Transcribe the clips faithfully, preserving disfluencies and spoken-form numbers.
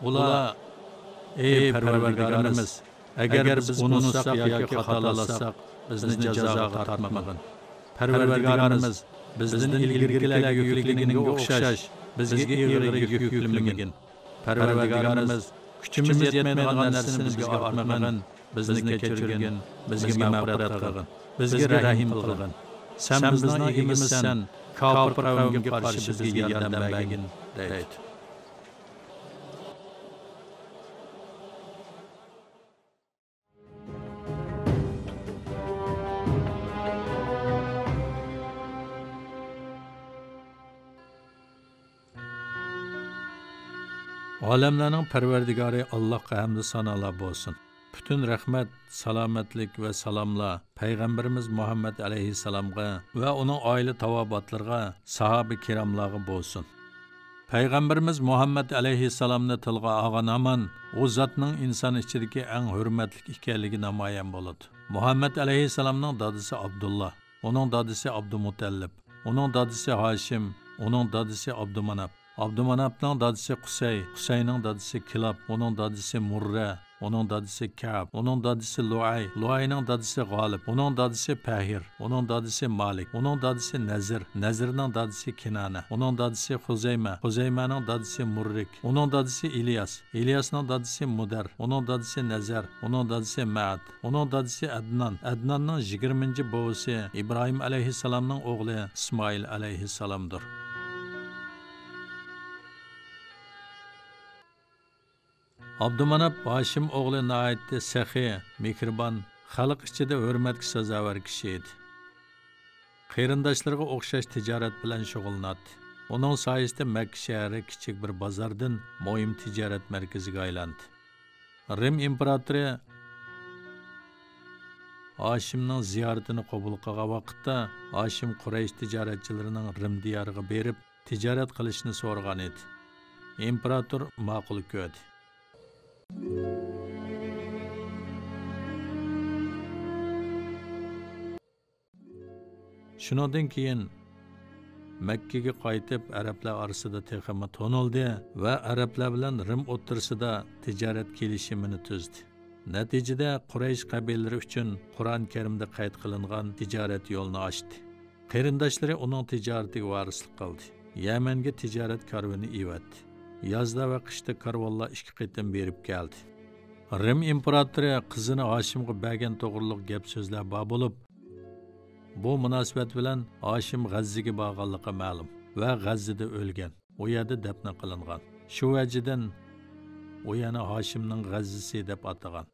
ئۇلار: «ئەي پەرۋەردىگارىمىز، ئەگەر بىز ئۇنتۇساق ياكى خاتالاشساق، بىزنى جازاغا تارتمىغىن. پەرۋەردىگارىمىز، بىزنى ئىلگىرىكىلەرگە يۈكلىگىنىڭگە ئوخشاش بىزگە ئېغىر يۈك يۈكلىمىگىن. پەرۋەردىگارىمىز، كۈچىمىز يەتمەيدىغان نەرسىنى بىزگە ئارتمىغىن، بىزنى كەچۈرگىن، بىزگە مەغپىرەت قىلغىن، بىزگە رەھىم قىلغىن. سەن بىزنىڭ ئىگىمىزسەن، كاپىر قەۋمگە قارشى بىزگە ياردەم بەرگىن» دەيدۇ. ئالەملەرنىڭ پەرۋەردىگارى ئاللاھقا ھەمدۇ سانالار بولسۇن. پۈتۈن رەھمەت، سالامەتلىك ۋە سالاملار پەيغەمبىرىمىز مۇھەممەد ئەلەيھىسسالامغا ۋە ئۇنىڭ ئائىلە تاۋابىئاتلىرىغا، ساھابە كىراملارغا بولسۇن. پەيغەمبىرىمىز مۇھەممەد ئەلەيھىسسالامنى تىلغا ئالغان ھامان، ئۇ زاتنىڭ ئىنسان ئىچىدىكى ئەڭ ھۆرمەتلىك ئىكەنلىكى نامايان بولىدۇ. مۇھەممەد ئەلەيھىسسالامنىڭ دادىسى ئابدۇللا، ئۇنىڭ دادىسى ئابدۇمۇتەللىپ، ئۇنىڭ دادىسى ھاشىم، ئۇنىڭ دادىسى ئابدۇماناپ، ئابدۇماناپنىڭ دادىسى قۇسەي، قۇسەينىڭ دادىسى كىلاب، ئۇنىڭ دادىسى مۇررە، ئۇنىڭ دادىسى كەئب، ئۇنىڭ دادىسى لۇئەي، لۇئەينىڭ دادىسى غالىب، ئۇنىڭ دادىسى پەھىر، ئۇنىڭ دادىسى مالىك، ئۇنىڭ دادىسى نەزىر، نەزىرنىڭ دادىسى كىنانە، ئۇنىڭ دادىسى خۇزەيمە، خۇزەيمەنىڭ دادىسى مۇررىك، ئۇنىڭ دادىسى ئىلياس، ئىلياسنىڭ دادىسى مۇدەر، ئۇنىڭ دادىسى نەزەر، ئۇنىڭ دادىسى مەئەد، ئۇنىڭ دادىسى ئەدنان، ئەدناننىڭ يىگىرمىنچى بوۋىسى ئىبراھىم ئەلەيھىسسالامنىڭ ئوغلى ئىسمائىل ئەلەيھىسسالامدۇر. ئابدۇماناپ ھاشىم ئوغلى ناھايىتى سېخىي، مېھرىبان، خەلق ئىچىدە ھۆرمەتكە سازاۋەر كىشى ئىدى. قېرىنداشلىرىغا ئوخشاش تىجارەت بىلەن شۇغۇللىناتتى. ئۇنىڭ سايىسىدە مەككە شەھىرى كىچىك بىر بازاردىن مۇھىم تىجارەت مەركىزىگە ئايلاندى. رىم ئىمپېراتورى ھاشىمنىڭ زىيارىتىنى قوبۇل قىلغان ۋاقىتتا، ھاشىم قۇرەيش تىجارەتچىلىرىنىڭ رىم دىيارىغا بېرىپ، تىجارەت قىلىشنى سورىغان ئىدى. ئىمپېراتور ماقۇل كۆردى. شۇنىڭدىن كېيىن مەككىگە قايتىپ، ئەرەبلەر ئارىسىدا تېخىمۇ تونۇلدى ۋە ئەرەبلەر بىلەن رىم ئوتتۇرىسىدا تىجارەت كېلىشىمىنى تۈزدى. نەتىجىدە، قۇرەيش قەبىلىلىرى ئۈچۈن قۇرئان كەرىمدە قەيت قىلىنغان تىجارەت يولىنى ئاچتى. قېرىنداشلىرى ئۇنىڭ تىجارىتىگە ۋارىسلىق قىلدى. يەمەنگە تىجارەت كارۋىنى ئېۋەتتى. يازدا ۋە قىشتا كارۋانلار ئىككى قېتىم بېرىپ كەلدى. رىم ئىمپېراتورى قىزىنى ھاشىمغا بەرگەن توغرۇلۇق گەپ سۆزلەر بار بولۇپ، بۇ مۇناسىۋەت بىلەن ھاشىم غەززىگە بارغانلىقى مەلۇم ۋە غەززىدە ئۆلگەن، ئۇ يەردە دەپنە قىلىنغان. شۇ ۋەجىدىن ئۇ يەنە ھاشىمنىڭ غەززىسى دەپ ئاتىغان.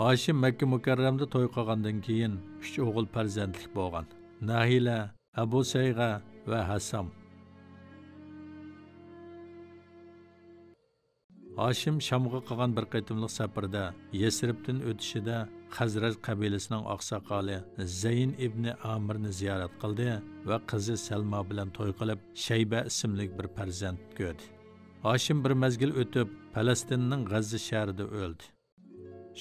ھاشىم مەككە مۇكەررەمدە توي قىلغاندىن كېيىن، ئۈچ ئوغۇل پەرزەنتلىك بولغان: ناھىلە، ئەبۇ سەيغە ۋە ھەسام. ھاشىم شامغا قىلغان بىر قېتىملىق سەپىرىدە يەسرىبتىن ئۆتۈشىدە خەزرەج قەبىلىسىنىڭ ئاقساقالى زەين ئىبنى ئامىرنى زىيارەت قىلدى ۋە قىزى سەلما بىلەن توي قىلىپ، شەيبە ئىسىملىك بىر پەرزەنت كۆردى. ھاشىم بىر مەزگىل ئۆتۈپ، پەلەستىننىڭ غەززە شەھىرىدە ئۆلدى.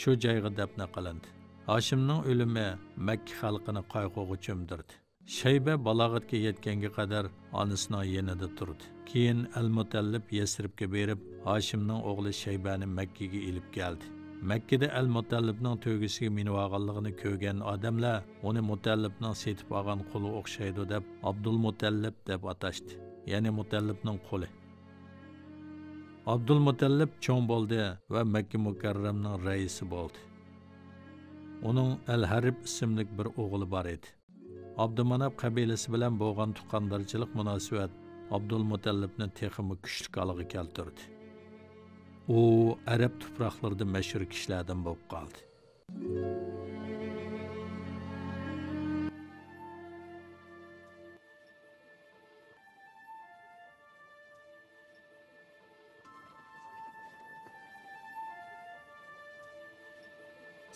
شۇ جايغا دەپنە قىلىندى. ھاشىمنىڭ ئۆلۈمى مەككە خەلقىنى قايغۇغا چۆمدۈردى. شەيبە بالاغەتكە يەتكەنگە قەدەر ئانىسىنىڭ يېنىدا تۇردى. كېيىن ئەل مۇتەللىپ يەسرىبكە بېرىپ، ھاشىمنىڭ ئوغلى شەيبەنى مەككىگە ئېلىپ كەلدى. مەككىدە ئەل مۇتەللىپنىڭ تۆگىسىگە مىنىۋالغانلىقىنى كۆرگەن ئادەملەر ئۇنى مۇتەللىپنىڭ سېتىپ ئالغان قۇلى ئوخشايدۇ دەپ، ئابدۇلمۇتەللىپ دەپ ئاتاشتى، يەنى مۇتەللىپنىڭ قۇلى. ئابدۇلمۇتەللىپ چوڭ بولدى ۋە مەككە مۇكەررەمنىڭ رەئىسى بولدى. ئۇنىڭ ئەل ھەرب ئىسىملىك بىر ئوغلى بار ئىدى. ئابدۇماناپ قەبىلىسى بىلەن بولغان تۇغقاندارچىلىق مۇناسىۋەت ئابدۇلمۇتەللىپنى تېخىمۇ كۈچلۈك ھالغا كەلتۈردى. ئۇ ئەرەب تۇپراقلىرىدا مەشھۇر كىشىلەردىن بولۇپ قالدى.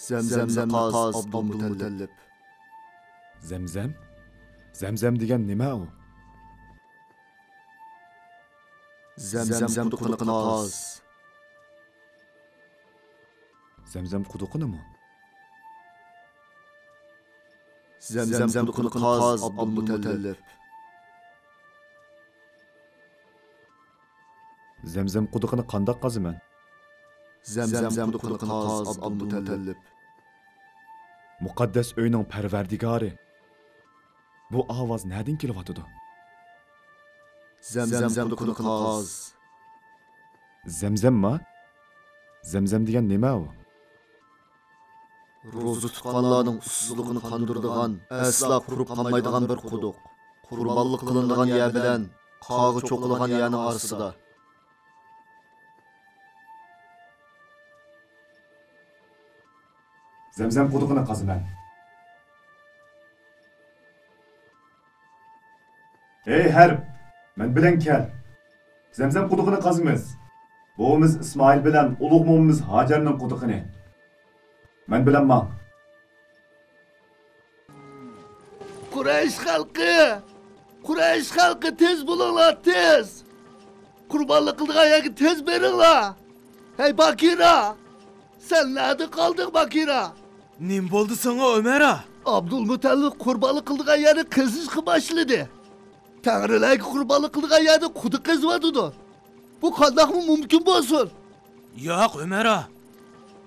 زەمزەمنى قاز ئابدۇلمۇتەللىپ. زەمزەم؟ زەمزەم دېگەن نېمە ئۇ؟ زەمزەم قۇدۇقىنى قاز. زەمزەم قۇدۇقىنىمۇ؟ زەمزەم قۇدۇقىنى قاز ئابدۇلمۇتەللىپ. زەمزەم قۇدۇقىنى قانداق قازىمەن؟ زەمزەم قۇدۇقىنى قاز، ئابدۇلمۇتەللىپ. مۇقەددەس ئۆينىڭ پەرۋەردىگارى، بۇ ئاۋاز نەدىن كېلىۋاتىدۇ؟ زەمزەم قۇدۇقىنى قاز. زەمزەمما؟ زەمزەم دېگەن نېمە ئۇ؟ روزا تۇتقانلارنىڭ ئۇسسۇزلۇقىنى قاندۇرىدىغان، ئەسلا قۇرۇپ قالمايدىغان بىر قۇدۇق. قۇربانلىق قىلىنىدىغان يەر بىلەن قاغا چوقۇلىغان يەرنىڭ ئارىسىدا. زەمزەم قۇدۇقىنى قازىمەن. ھەي ھەرپ، مەن بىلەن كەل. زەمزەم قۇدۇقىنى قازىمىز. بوۋىمىز ئىسمائىل بىلەن ئۇلۇغ مومىمىز ھاجەرنىڭ قۇدۇقىنى. مەن بىلەن ماڭ. قۇرەيش خەلقى! قۇرەيش خەلقى، تېز بولۇڭلار، تېز! قۇربانلىق قىلىدىغان يەرگە تېز بېرىڭلار! ھەي، باكىرا! سەن نەدە قالدىڭ، باكىرا؟ نېمە بولدى ساڭا، ئۆمەرا؟ ئابدۇلمۇتەللىپ قۇربانلىق قىلىدىغان يەرنى قېزىشقا باشلىدى. تەڭرىلەرگە قۇربانلىق قىلىدىغان يەردە قۇدۇق قېزىۋاتىدۇ. بۇ قانداقمۇ مۇمكىن بولسۇن؟ ياق، ئۆمەرا.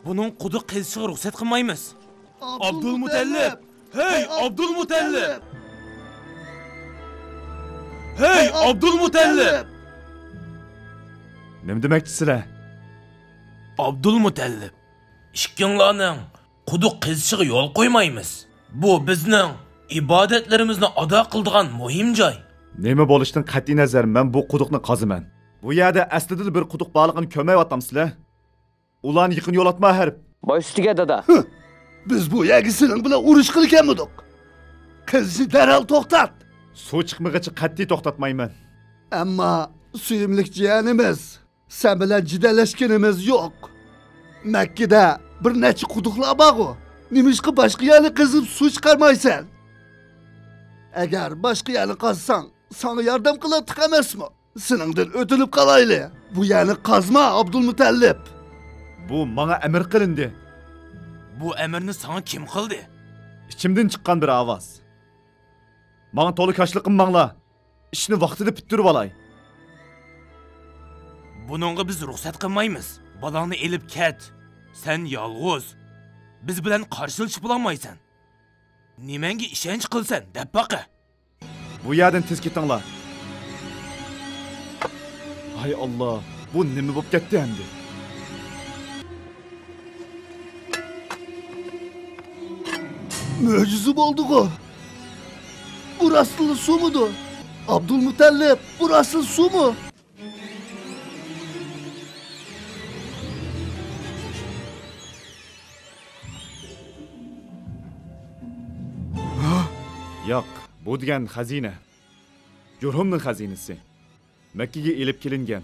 بۇنىڭ قۇدۇق قېزىشىغا رۇخسەت قىلمايمىز. ئابدۇلمۇتەللىپ! ھەي، ئابدۇلمۇتەللىپ! ھەي، ئابدۇلمۇتەللىپ! نېمە دېمەكچىسىلەر؟ ئابدۇلمۇتەللىپ، ئىككىڭلارنىڭ قۇدۇق قېزىشىغا يول قويمايمىز. بۇ بىزنىڭ ئىبادەتلىرىمىزنى ئادا قىلىدىغان مۇھىم جاي. نېمە بولۇشتىن قەتئىينەزەر، مەن بۇ قۇدۇقنى قازىمەن. بۇ يەردە ئەسلىدىلا بىر قۇدۇق بارلىقىنى كۆرمەيۋاتامسىلەر؟ ئۇلارنى يېقىن يولاتما، ھەرپ. باش ئۈستىگە، دادا. ھە! بىز بۇ يەرگە سېنىڭ بىلەن ئۇرۇشقىلى كەلمىدۇق. قېزىشنى دەرھال توختات. سۇ چىقمىغىچە قەتئىي توختاتمايمەن. ئەمما، سۆيۈملۈك جىيەنىمىز، سەن بىلەن جېدەللەشكىنىمىز يوق. مەككىدە بىر نەچچە قۇدۇقلار بارغۇ. نېمىشقا باشقا يەرنى قېزىپ سۇ چىقارمايسەن؟ ئەگەر باشقا يەرنى قازساڭ، ساڭا ياردەم قىلاتتۇق ئەمەسمۇ؟ سېنىڭدىن ئۆتۈنۈپ قالايلى. بۇ يەرنى قازما، ئابدۇلمۇتەللىپ. بۇ ماڭا ئەمىر قىلىندى. بۇ ئەمىرنى ساڭا كىم قىلدى؟ ئىچىمدىن چىققان بىر ئاۋاز. ماڭا تولا كاشلىق قىلماڭلار. ئىشنى ۋاقتىدا پۈتتۈرۈۋالاي. بۇنىڭغا بىز رۇخسەت قىلمايمىز. بالاڭنى ئېلىپ كەت. سەن يالغۇز. بىز بىلەن قارشىلىشىپ بولالمايسەن. نېمەڭگە ئىشەنچ قىلىسەن، دەپ باقە. بۇ يەردىن تېز كېتىڭلار. ھاي ئاللا، بۇ نېمە بولۇپ كەتتى ئەمدى؟ مۆجىزە بولدىغۇ! بۇ راستلا سۇمىدۇ؟ ئابدۇلمۇتەللىپ، بۇ راستلا سۇمۇ؟ ياق، بۇ دېگەن خەزىنە. جۇرھۇمنىڭ خەزىنىسى. مەككىگە ئېلىپ كېلىنگەن.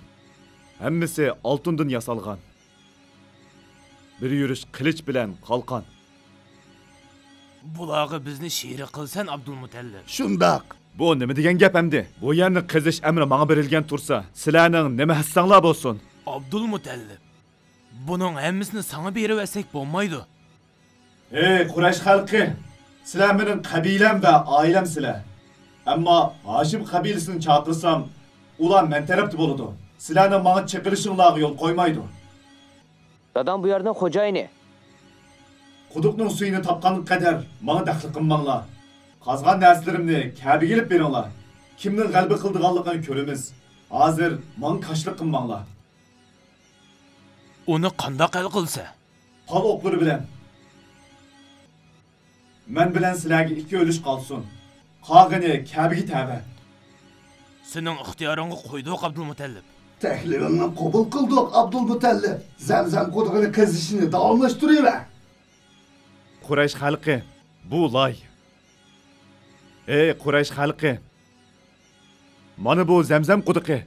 ھەممىسى ئالتۇندىن ياسالغان. بىر يۈرۈش قىلىچ بىلەن قالقان. بۇلارغا بىزنى شېرىك قىلىسەن، ئابدۇلمۇتەللىپ. شۇنداق. بۇ نېمە دېگەن گەپ ئەمدى؟ بۇ يەرنى قېزىش ئەمرى ماڭا بېرىلگەن تۇرسا، سىلەرنىڭ نېمە ھەسسەڭلار بولسۇن. ئابدۇلمۇتەللىپ، بۇنىڭ ھەممىسىنى ساڭا بېرىۋەتسەك بولمايدۇ. ھەي، قۇرەيش خەلقى! سىلەر مېنىڭ قەبىلەم ۋە ئائىلەمسىلەر. ئەمما ھاشىم قەبىلىسىنى چاقىرسام، ئۇلار مەن تەرەپتە بولىدۇ. سىلەرنىڭ ماڭا چېقىلىشىڭلارغا يول قويمايدۇ. دادام بۇ يەرنىڭ خوجايىنى. قۇدۇقنىڭ سۈيىنى تاپقانغا قەدەر ماڭا دەخلى قىلماڭلار. قازغان نەرسىلىرىمنى كەبىگە ئېلىپ بېرىڭلار. كىمنىڭ غەلىبە قىلىدىغانلىقىنى كۆرىمىز. ھازىر ماڭا كاشلىق قىلماڭلار. ئۇنى قانداق ھەل قىلىسەن؟ پال ئوقلىرى بىلەن. مەن بىلەن سىلەرگە ئىككى ئۈلۈش قالسۇن. قالغىنى كەبىگە تەۋە. سېنىڭ ئىختىيارىڭغا قويدۇق، ئابدۇلمۇتەللىپ. تەكلىپىڭنى قوبۇل قىلدۇق، ئابدۇلمۇتەللىپ. زەمزەم قۇدۇقىنى قېزىشنى داۋاملاشتۇرۇۋەر. قۇرەيش خەلقى، بۇ لاي. ئەي قۇرەيش خەلقى! مانا بۇ زەمزەم قۇدۇقى.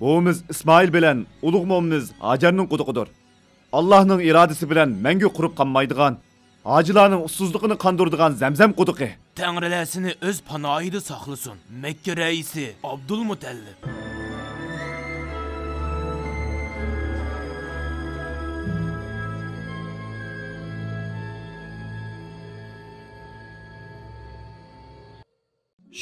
بوۋىمىز ئىسمائىل بىلەن ئۇلۇغ مومىمىز ھاجەرنىڭ قۇدۇقىدۇر. ئاللاھنىڭ ئىرادىسى بىلەن مەڭگۈ قۇرۇپ قالمايدىغان، ھاجىلارنىڭ ئۇسسۇزلۇقىنى قاندۇرىدىغان زەمزەم قۇدۇقى. تەڭرىلەر سېنى ئۆز پاناھىدا ساقلىسۇن، مەككە رەئىسى ئابدۇلمۇتەللىپ.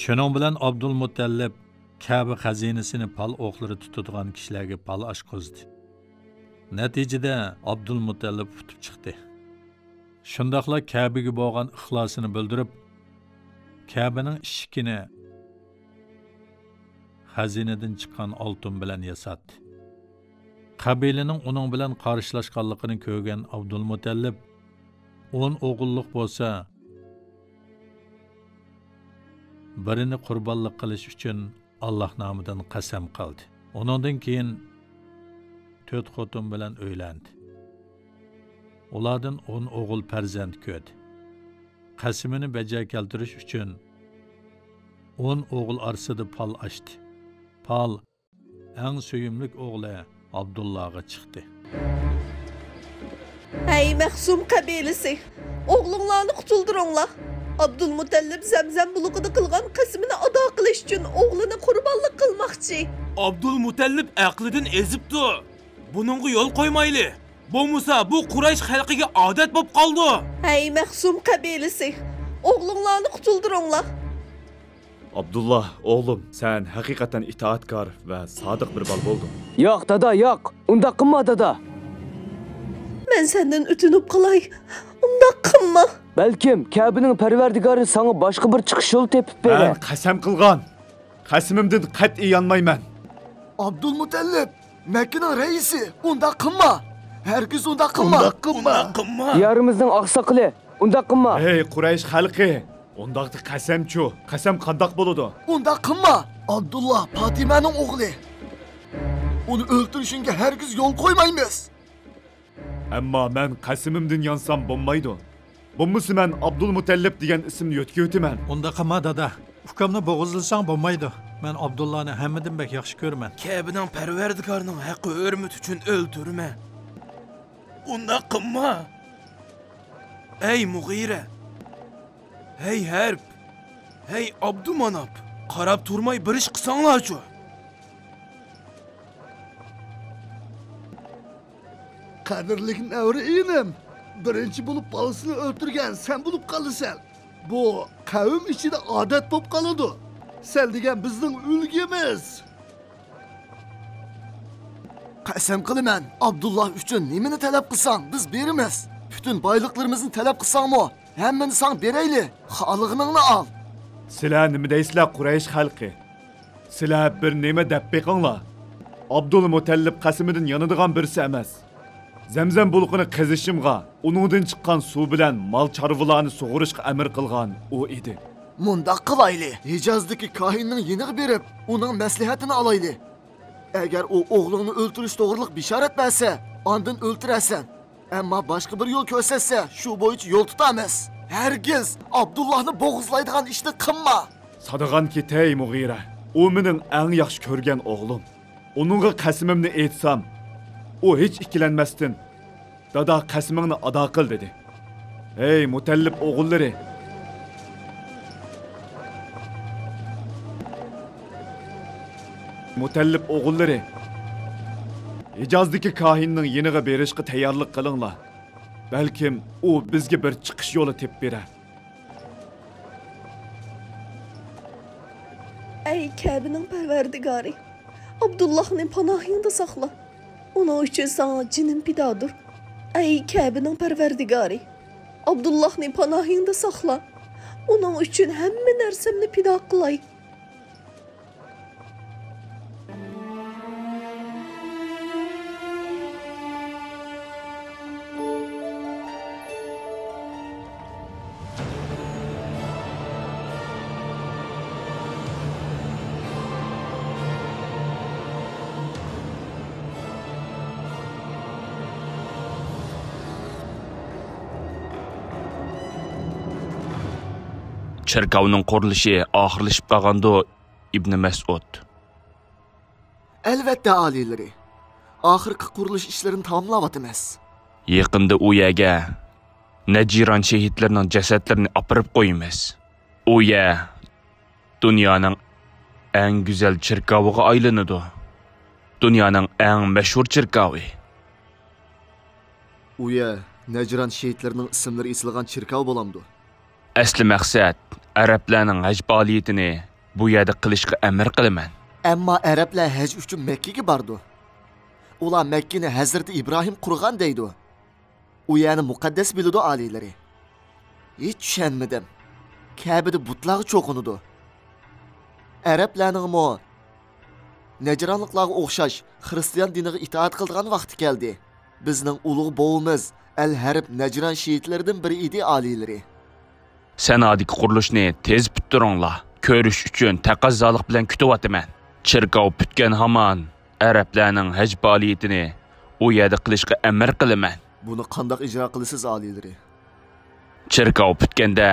شۇنىڭ بىلەن ئابدۇلمۇتەللىپ كەبە خەزىنىسىنى پال ئوقلىرى تۇتىدىغان كىشىلەرگە پال ئاچقۇزدى. نەتىجىدە ئابدۇلمۇتەللىپ ئۇتۇپ چىقتى. شۇنداقلا كەبىگە بولغان ئىخلاسىنى بىلدۈرۈپ، كەبىنىڭ ئىشىكىنى خەزىنىدىن چىققان ئالتۇن بىلەن ياساتتى. قەبىلىنىڭ ئۇنىڭ بىلەن قارشىلاشقانلىقىنى كۆرگەن ئابدۇلمۇتەللىپ، ئون ئوغۇللۇق بولسا، بىرىنى قۇربانلىق قىلىش ئۈچۈن ئاللاھ نامىدىن قەسەم قىلدى. ئۇنىڭدىن كېيىن تۆت خوتۇن بىلەن ئۆيلەندى. ئۇلاردىن ئون ئوغۇل پەرزەنت كۆردى. قەسىمىنى بەجا كەلتۈرۈش ئۈچۈن ئون ئوغۇل ئارىسىدا پال ئاچتى. پال ئەڭ سۆيۈملۈك ئوغلى ئابدۇللاغا چىقتى. ھەي، مەخزۇم قەبىلىسى! ئوغلۇڭلارنى قۇتۇلدۇرۇڭلار! ئابدۇلمۇتەللىپ زەمزەم بۇلىقىدا قىلغان قەسىمىنى ئادا قىلىش ئۈچۈن ئوغلىنى قۇربانلىق قىلماقچى. ئابدۇلمۇتەللىپ ئەقلىدىن ئېزىپتۇ. بۇنىڭغا يول قويمايلى. بولمىسا بۇ قۇرەيش خەلقىگە ئادەت بولۇپ قالىدۇ. ھەي، مەخزۇم قەبىلىسى! ئوغلۇڭلارنى قۇتۇلدۇرۇڭلار! ئابدۇللا، ئوغلۇم، سەن ھەقىقەتەن ئىتائەتكار ۋە سادىق بىر بالا بولدۇڭ. ياق، دادا، ياق! ئۇنداق قىلما، دادا! مەن سەندىن ئۆتۈنۈپ قالاي، ئۇنداق قىلما! بەلكىم كەبىنىڭ پەرۋەردىگارى ساڭا باشقا بىر چىقىش يولى تېپىپ بېرەر. مەن قەسەم قىلغان. قەسىمىمدىن قەتئىي يانمايمەن. ئابدۇلمۇتەللىپ، مەككىنىڭ رەئىسى، ئۇنداق قىلما! ھەرگىز ئۇنداق قىلما! ئۇنداق قىلما! دىيارىمىزنىڭ ئاقساقىلى، ئۇنداق قىلما! ھەي، قۇرەيش خەلقى! ئۇنداقتا قەسەمچۇ؟ قەسەم قانداق بولىدۇ؟ ئۇنداق قىلما! ئابدۇللا پاتىمەنىڭ ئوغلى. ئۇنى ئۆلتۈرۈشۈڭگە ھەرگىز يول قويمايمىز! ئەمما مەن قەسىمىمدىن يانسام بولمايدۇ. بولمىسا مەن ئابدۇلمۇتەللىپ دېگەن ئىسىمنى يۆتكىۋېتىمەن. ئۇنداق قىلما، دادا. ئۇكامنى بوغۇزلىساڭ بولمايدۇ. مەن ئابدۇللانى ھەممىدىن بەك ياخشى كۆرىمەن. كەبىنىڭ پەرۋەردىگارىنىڭ ھەققى ھۆرمىتى ئۈچۈن ئۆلتۈرمە. ئۇنداق قىلما. ئەي مۇغىرە! ھەي ھەرب! ھەي ئابدۇماناپ! قاراپ تۇرماي بىر ئىش قىلساڭلارچۇ! قەدىرلىك نەۋرە ئىنىم، بىرىنچى بولۇپ بالىسىنى ئۆلتۈرگەن سەن بولۇپ قالىسەن. بۇ قەۋم ئىچىدە ئادەت بولۇپ قالىدۇ. سەن دېگەن بىزنىڭ ئۈلگىمىز. قەسەم قىلىمەن، ئابدۇللا ئۈچۈن نېمىنى تەلەپ قىلساڭ، بىز بېرىمىز. پۈتۈن بايلىقلىرىمىزنى تەلەپ قىلساڭمۇ، ھەممىنى ساڭا بېرەيلى. خالىغىنىڭنى ئال. سىلەر نېمە دەيسىلەر، قۇرەيش خەلقى؟ سىلەر بىر نېمە دەپ بېقىڭلار. ئابدۇلمۇتەللىپ قەسىمىدىن يانىدىغان بىرسى ئەمەس. زەمزەم بۇلىقىنى قېزىشىمغا، ئۇنىڭدىن چىققان سۇ بىلەن مال چارۋىلارنى سۇغۇرۇشقا ئەمىر قىلغان ئۇ ئىدى. مۇنداق قىلايلى، ھىجازدىكى كاھىننىڭ يېنىغا بېرىپ، ئۇنىڭ مەسلىھەتىنى ئالايلى. ئەگەر ئۇ ئوغلۇڭنى ئۆلتۈرۈش توغرىلىق بېشارەت بەرسە، ئاندىن ئۆلتۈرەرسەن. ئەمما باشقا بىر يول كۆرسەتسە، شۇ بويىچە يول تۇتىمىز. ھەرگىز ئابدۇللاھنى بوغۇزلايدىغان ئىشنى قىلما. سادىغان كېتەي، مۇغىرە. ئۇ مېنىڭ ئەڭ ياخشى كۆرگەن ئوغلۇم. ئۇنىڭغا قەسىمىمنى ئېيتسام، ئۇ ھېچ ئىككىلەنمەستىن، «دادا، قەسىمىڭنى ئادا قىل» دېدى. ھەي، مۇتەللىپ ئوغۇللىرى! مۇتەللىپ ئوغۇللىرى! ھىجازدىكى كاھىننىڭ يېنىغا بېرىشقا تەييارلىق قىلىڭلار. بەلكىم ئۇ بىزگە بىر چىقىش يولى تېپىپ بېرەر. ئەي كەبىنىڭ پەرۋەردىگارى، ئابدۇللاھنى پاناھىڭدا ساقلا. ئۇنىڭ ئۈچۈن ساڭا جېنىم پىدادۇر. ئەي كەبىنىڭ پەرۋەردىگارى، ئابدۇللاھنى پاناھىڭدا ساقلا. ئۇنىڭ ئۈچۈن ھەممە نەرسەمنى پىدا قىلاي. چېركاۋنىڭ قۇرۇلۇشى ئاخىرلىشىپ قالغاندۇ، ئىبنى مەسئۇد؟ ئەلۋەتتە، ئالىيلىرى. ئاخىرقى قۇرۇلۇش ئىشلىرىنى تاماملاۋاتىمىز. يېقىندا ئۇ يەرگە نەجىران شېھىتلىرىنىڭ جەسەتلىرىنى ئاپىرىپ قويىمىز. ئۇ يەر دۇنيانىڭ ئەڭ گۈزەل چېركاۋىغا ئايلىنىدۇ. دۇنيانىڭ ئەڭ مەشھۇر چېركاۋى. ئۇ يەر نەجران شېھىتلىرىنىڭ ئىسىملىرى ئېسىلغان چېركاۋ بولامدۇ؟ ئەسلى مەقسەت، ئەرەبلەرنىڭ ھەج پائالىيىتىنى بۇ يەردە قىلىشقا ئەمىر قىلىمەن. ئەمما ئەرەبلەر ھەج ئۈچۈن مەككىگە بارىدۇ. ئۇلار مەككىنى ھەزرىتى ئىبراھىم قۇرغان دەيدۇ. ئۇ يەرنى مۇقەددەس بىلىدۇ ئالىيلىرى. ھېچ چۈشەنمىدىم. كەبىدە بۇتلارغا چوقۇنىدۇ. ئەرەبلەرنىڭمۇ نەجرانلىقلارغا ئوخشاش خىرىستىيان دىنىغا ئىتائەت قىلىدىغان ۋاقتى كەلدى. بىزنىڭ ئۇلۇغ بوۋىمىز ئەل ھەرب نەجران شىئىتلىرىدىن بىرى ئىدى ئالىيلىرى. سەنئادىكى قۇرۇلۇشنى تېز پۈتتۈرۈڭلار. كۆرۈش ئۈچۈن تەقەززالىق بىلەن كۈتۈۋاتىمەن. چېركاۋ پۈتكەن ھامان ئەرەبلەرنىڭ ھەج پائالىيىتىنى ئۇ يەردە قىلىشقا ئەمر قىلىمەن. بۇنى قانداق ئىجرا قىلىسىز، ئالىيلىرى؟ چېركاۋ پۈتكەندە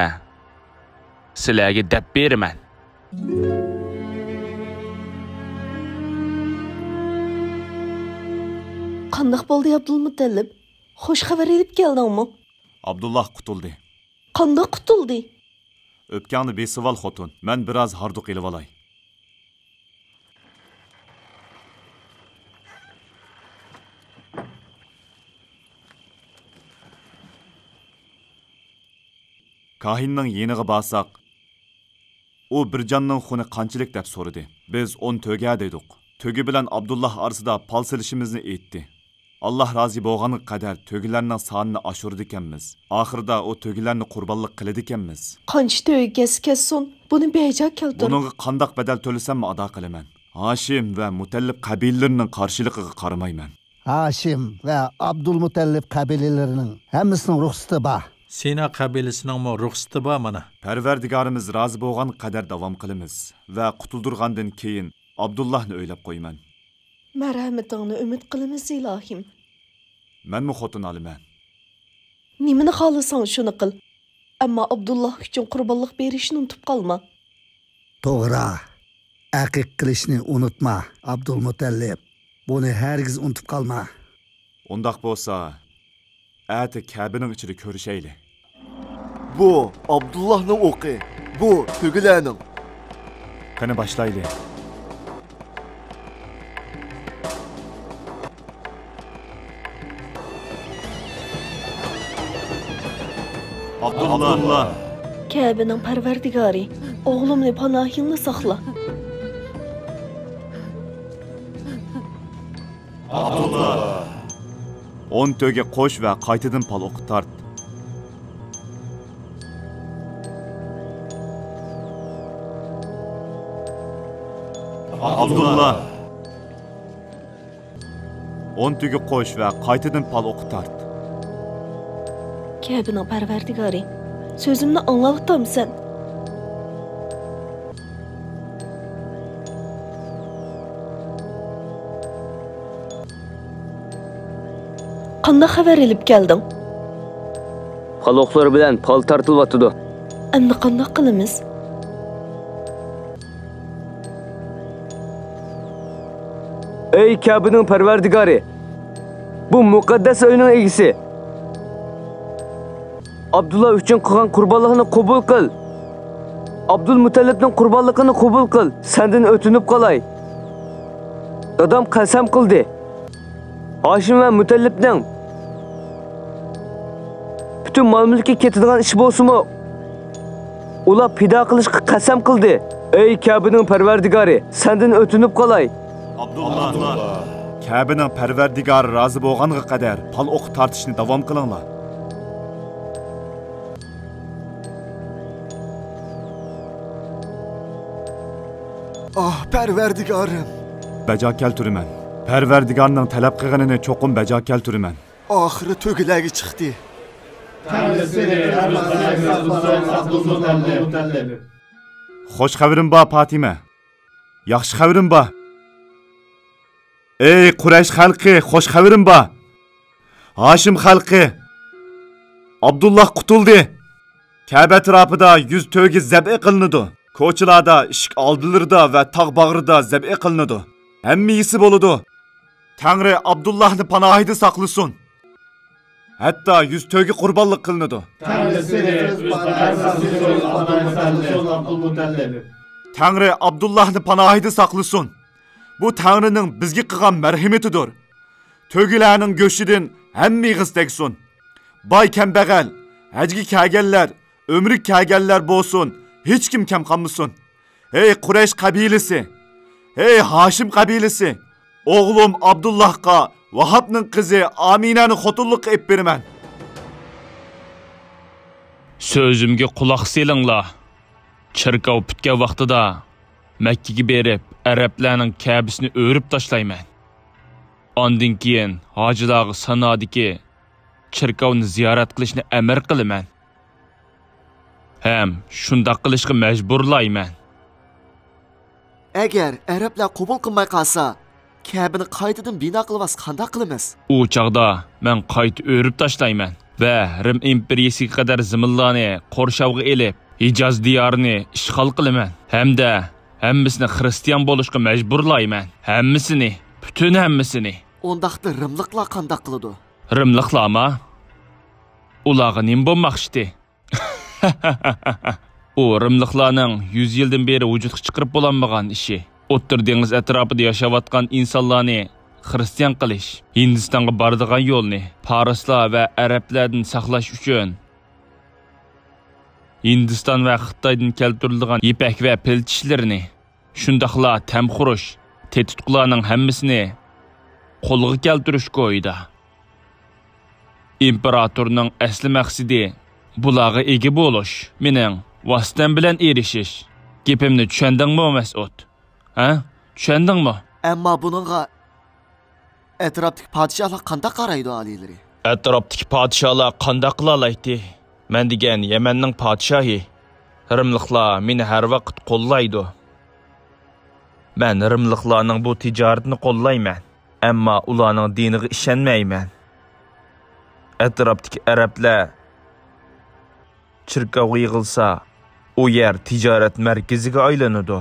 سىلەرگە دەپ بېرىمەن. قانداق بولدى، ئابدۇلمۇتەللىپ؟ خوش خەۋەر ئېلىپ كەلدىڭمۇ؟ ئابدۇللا قۇتۇلدى. قانداق قۇتۇلدى؟ ئۆپكەڭنى بېسىۋال، خوتۇن. مەن بىراز ھاردۇق ئېلىۋالاي. كاھىننىڭ يېنىغا بارساق، ئۇ بىر جاننىڭ خۇنى قانچىلىك دەپ سورىدى. بىز ئون تۆگە دېدۇق. تۆگە بىلەن ئابدۇللا ئارىسىدا پال سېلىشىمىزنى ئېيتتى. ئاللا رازى بولغانغا قەدەر تۆگىلەرنىڭ سانىنى ئاشۇرىدىكەنمىز. ئاخىرىدا ئۇ تۆگىلەرنى قۇربانلىق قىلىدىكەنمىز. قانچە تۆگە كەلسە كەلسۇن، بۇنى بەجا كەلتۈر. بۇنىڭغا قانداق بەدەل تۆلىسەممۇ ئادا قىلىمەن. ھاشىم ۋە مۇتەللىپ قەبىلىلىرىنىڭ قارشىلىقىغا قارىمايمەن. ھاشىم ۋە ئابدۇلمۇتەللىپ قەبىلىلىرىنىڭ ھەممىسىنىڭ رۇخسىتى بار. سىنا قەبىلىسىنىڭمۇ رۇخسىتى بار مانا. پەرۋەردىگارىمىز رازى بولغان قەدەر داۋام قىلىمىز ۋە قۇتۇلدۇرغاندىن كېيىن ئابدۇللاھنى ئۆيلەپ قويىمەن. مەرھەمىتىڭنى ئۈمىد قىلىمىز، ئىلاھىم. مەنمۇ خوتۇن ئالىمەن. نېمىنى خالىساڭ، شۇنى قىل. ئەمما ئابدۇللا ئۈچۈن قۇربانلىق بېرىشنى ئۇنتۇپ قالما. توغرا. ئەقىقە قىلىشنى ئۇنتۇما، ئابدۇلمۇتەللىپ. بۇنى ھەرگىز ئۇنتۇپ قالما. ئۇنداق بولسا، ئەتە كەبىنىڭ ئىچىدە كۆرۈشەيلى. بۇ ئابدۇللاھنىڭ ئوقى، بۇ تۆگىلەرنىڭ. قېنى باشلايلى. ئابدۇللا. كەبىنىڭ پەرۋەردىگارى، ئوغلۇمنى پاناھىڭدا ساقلا. ئابدۇللا. ئون تۆگە قوش ۋە قايتىدىن پال ئوقى تارت. ئابدۇللا. ئون تۆگە قوش ۋە قايتىدىن پال ئوقى تارت. كەبىنىڭ پەرۋەردىگارى، سۆزۈمنى ئاڭلاۋاتامسەن؟ قانداق خەۋەر ئېلىپ كەلدىڭ؟ پال ئوقلىرى بىلەن پال تارتىلىۋاتىدۇ. ئەمدى قانداق قىلىمىز؟ ئەي كەبىنىڭ پەرۋەردىگارى، بۇ مۇقەددەس ئۆينىڭ ئىگىسى، ئابدۇللا ئۈچۈن قىلغان قۇربانلىقنى قوبۇل قىل. ئابدۇلمۇتەللىپنىڭ قۇربانلىقىنى قوبۇل قىل. سەندىن ئۆتۈنۈپ قالاي. دادام قەسەم قىلدى. ھاشىم ۋە مۇتەللىپنىڭ پۈتۈن مال-مۈلكى كېتىدىغان ئىش بولسىمۇ، ئۇلار پىدا قىلىشقا قەسەم قىلدى. ئەي كەبىنىڭ پەرۋەردىگارى، سەندىن ئۆتۈنۈپ قالاي. ئابدۇللا. كەبىنىڭ پەرۋەردىگارى رازى بولغانغا قەدەر پال ئوقى تارتىشنى داۋام قىلىڭلار. ئاھ، پەرۋەردىگارىم! بەجا كەلتۈرىمەن. پەرۋەردىگارنىڭ تەلەپ قىلغىنىنى چوقۇم بەجا كەلتۈرىمەن. ئاخىرى تۆگىلەرگە چىقتى. خوش خەۋىرىم بار، پاتىمە. ياخشى خەۋىرىم بار. ئەي قۇرەيش خەلقى، خوش خەۋىرىم بار. ھاشىم خەلقى، ئابدۇللا قۇتۇلدى. كەبە ئەتراپىدا يۈز تۆگە زەبئى قىلىنىدۇ. كوچىلاردا، ئىشىك ئالدىلىرىدا ۋە تاغ باغرىدا زەبئى قىلىنىدۇ. ھەممە يېسە بولىدۇ. تەڭرى ئابدۇللاھنى پاناھىدا ساقلىسۇن. ھەتتا يۈز تۆگە قۇربانلىق قىلىنىدۇ. تەڭرى ئابدۇللاھنى پاناھىدا ساقلىسۇن. بۇ تەڭرىنىڭ بىزگە قىلغان مەرھىمىتىدۇر. تۆگىلەرنىڭ گۆشىدىن ھەممە ئېغىز تەگسۇن. باي-كەمبەغەل، ھەجگە كەلگەنلەر، ئۆمرىگە كەلگەنلەر بولسۇن، ھېچكىم كەم قالمىسۇن. ھەي قۇرەيش قەبىلىسى! ھەي ھاشىم قەبىلىسى! ئوغلۇم ئابدۇللاھقا ۋاھابنىڭ قىزى ئامىنەنى خوتۇنلۇققا ئېلىپ بېرىمەن. سۆزۈمگە قۇلاق سېلىڭلار. چېركاۋ پۈتكەن ۋاقتىدا مەككىگە بېرىپ، ئەرەبلەرنىڭ كەبىسىنى ئۆرۈپ تاشلايمەن. ئاندىن كېيىن ھاجىلارغا سانادىكى چېركاۋنى زىيارەت قىلىشنى ئەمىر قىلىمەن. ھەم شۇنداق قىلىشقا مەجبۇرلايمەن. ئەگەر ئەرەبلەر قوبۇل قىلماي قالسا، كەبىنى قايتىدىن بىنا قىلىۋالسا قانداق قىلىمىز؟ ئۇ چاغدا مەن قايتا ئۆرۈپ تاشلايمەن ۋە رىم ئىمپېرىيىسىگە قەدەر زېمىنلارنى قورشاۋغا ئېلىپ، ھىجاز دىيارىنى ئىشغال قىلىمەن ھەمدە ھەممىسىنى خىرىستىيان بولۇشقا مەجبۇرلايمەن. ھەممىسىنى، پۈتۈن ھەممىسىنى. ئۇنداقتا رىملىقلار قانداق قىلىدۇ؟ رىملىقلارما؟ ئۇلارغا نېمە بولماقچىدى؟ ئۇ رىملىقلارنىڭ يۈز يىلدىن بېرى ۋۇجۇدقا چىقىرىپ بولالمىغان ئىشى. ئوتتۇرا دېڭىز ئەتراپىدا ياشاۋاتقان ئىنسانلارنى خىرىستىيان قىلىش، ھىندىستانغا بارىدىغان يولنى پارسلار ۋە ئەرەبلەردىن ساقلاش ئۈچۈن ھىندىستان ۋە خىتايدىن كەلتۈرۈلىدىغان يىپەك ۋە پىل چىشلىرىنى، شۇنداقلا تەمخۇرۇش، تېتىتقۇلارنىڭ ھەممىسىنى قولغا كەلتۈرۈش كويىدا. ئىمپېراتورنىڭ ئەسلى مەقسىتى بۇلارغا ئىگە بولۇش، مېنىڭ ۋاسىتەم بىلەن ئېرىشىش. گېپىمنى چۈشەندىڭمۇ، مەسئۇد؟ ھە؟ چۈشەندىڭمۇ؟ ئەمما بۇنىڭغا ئەتراپتىكى پادىشاھلار قانداق قارايدۇ، ئالىيلىرى؟ ئەتراپتىكى پادىشاھلار قانداق قىلالايتتى؟ مەن دېگەن يەمەننىڭ پادىشاھى. رىملىقلار مېنى ھەر ۋاقىت قوللايدۇ. مەن رىملىقلارنىڭ بۇ تىجارىتىنى قوللايمەن، ئەمما ئۇلارنىڭ دىنىغا ئىشەنمەيمەن. ئەتراپتىكى ئەرەبلەر چېركاۋغا يىغىلسا، ئۇ يەر تىجارەت مەركىزىگە ئايلىنىدۇ.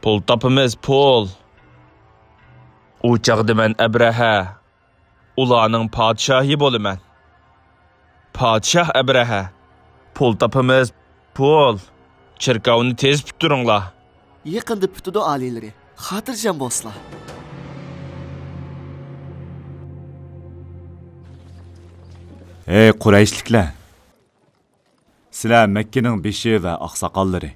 پۇل تاپىمىز، پۇل! ئۇ چاغدا مەن ئەبرەھە، ئۇلارنىڭ پادىشاھى بولىمەن. پادىشاھ ئەبرەھە، پۇل تاپىمىز، پۇل! چېركاۋنى تېز پۈتتۈرۈڭلار! يېقىندا پۈتىدۇ، ئالىيلىرى. خاتىرجەم بولسىلا. ھەي قۇرەيشلىكلەر! سىلەر مەككىنىڭ بېشى ۋە ئاقساقاللىرى.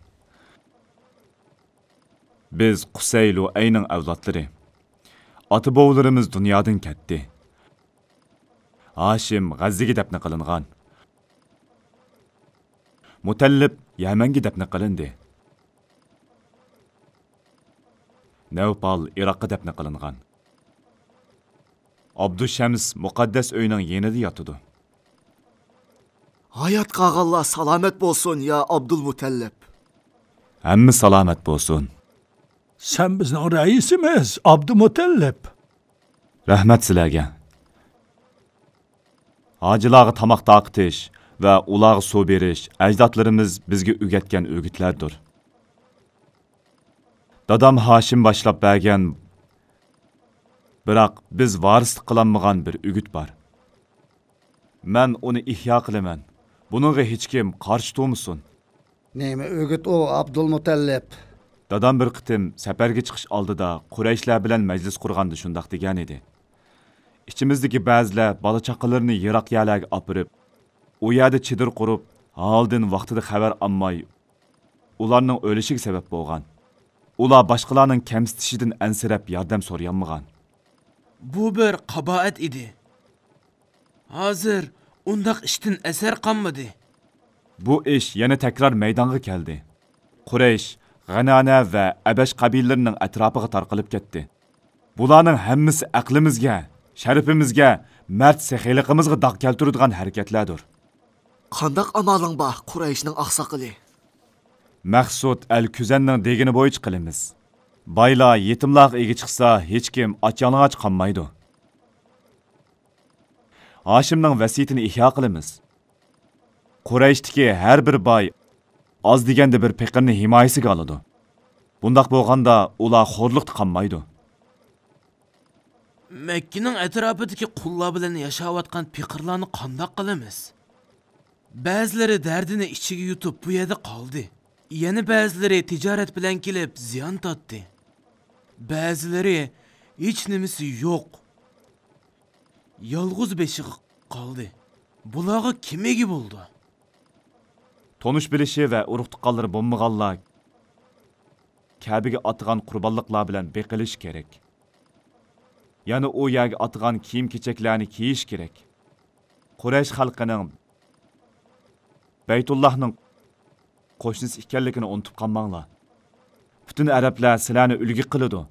بىز قۇسەي لۇئەينىڭ ئەۋلادلىرى. ئاتا-بوۋىلىرىمىز دۇنيادىن كەتتى. ھاشىم غەززىگە دەپنە قىلىنغان. مۇتەللىپ يەمەنگە دەپنە قىلىندى. نەۋپال ئىراققا دەپنە قىلىنغان. ئابدۇشەمس مۇقەددەس ئۆينىڭ يېنىدا ياتىدۇ. ھايات قالغانلار سالامەت بولسۇن، يا ئابدۇلمۇتەللىپ! ھەممە سالامەت بولسۇن. سەن بىزنىڭ رەئىسىمىز، ئابدۇمۇتەللىپ! رەھمەت سىلەرگە. ھاجىلارغا تاماق تارقىتىش ۋە ئۇلارغا سۇ بېرىش ئەجدادلىرىمىز بىزگە ئۆگەتكەن ئۆگۈتلەردۇر. دادام ھاشىم باشلاپ بەرگەن، بىراق بىز ۋارىسلىق قىلالمىغان بىر ئۆگۈت بار. مەن ئۇنى ئىھيا قىلىمەن. بۇنىڭغا ھېچكىم قارشى تۇرمىسۇن. نېمە ئۆگۈت ئۇ، ئابدۇلمۇتەللىپ؟ دادام بىر قېتىم سەپەرگە چىقىش ئالدىدا قۇرەيشلەر بىلەن مەجلىس قۇرغاندا شۇنداق دېگەنىدى. ئىچىمىزدىكى بەزىلەر بالا-چاقىلىرىنى يىراق يەرلەرگە ئاپىرىپ، ئۇ يەردە چېدىر قۇرۇپ، ھالىدىن ۋاقتىدا خەۋەر ئالماي، ئۇلارنىڭ ئۆلۈشىگە سەۋەب بولغان. ئۇلار باشقىلارنىڭ كەمسىتىشىدىن ئەنسىرەپ ياردەم سورىيالمىغان. بۇ بىر قاباھەت ئىدى. ھازىر ئۇنداق ئىشتىن ئەسەر قالمىدى. بۇ ئىش يەنە تەكرار مەيدانغا كەلدى. قۇرەيش، غەنانە ۋە ئەبەش قەبىلىلىرىنىڭ ئەتراپىغا تارقىلىپ كەتتى. بۇلارنىڭ ھەممىسى ئەقلىمىزگە، شەرىپىمىزگە، مەرد سېخىيلىقىمىزغا داغ كەلتۈرىدىغان ھەرىكەتلەردۇر. قانداق ئامالىڭ بار قۇرەيشنىڭ ئاقساقىلى؟ مەخسۇت ئەل كۈزەننىڭ دېگىنى بويىچە قىلىمىز. بايلار يېتىملارغا ئىگە چىقسا، ھېچكىم ئاچ-يالىڭاچ قالمايدۇ. ھاشىمنىڭ ۋەسىيىتىنى ئىھيا قىلىمىز. قۇرەيشتىكى ھەر بىر باي ئاز دېگەندە بىر پېقىرنى ھىمايىسىگە ئالىدۇ. بۇنداق بولغاندا ئۇلار خورلۇقتا قالمايدۇ. مەككىنىڭ ئەتراپىدىكى قۇللار بىلەن ياشاۋاتقان پېقىرلارنى قانداق قىلىمىز؟ بەزىلىرى دەردىنى ئىچىگە يۇتۇپ بۇ يەردە قالدى. يەنە بەزىلىرى تىجارەت بىلەن كېلىپ زىيان تارتتى. بەزىلىرى ھېچ نېمىسى يوق. يالغۇز بېشىغا قالدى. بۇلارغا كىم ئىگە بولىدۇ؟ تونۇش بىلىشى ۋە ئۇرۇق تۇغقانلىرى بولمىغانلار كەبىگە ئاتىغان قۇربانلىقلار بىلەن بېقىلىشى كېرەك. يەنە ئۇ يەرگە ئاتىغان كىيىم-كېچەكلەرنى كىيىش كېرەك. قۇرەيش خەلقىنىڭ بەيتۇللاھنىڭ قوشنىسى ئىكەنلىكىنى ئۇنتۇپ قالماڭلار. پۈتۈن ئەرەبلەر سىلەرنى ئۈلگە قىلىدۇ.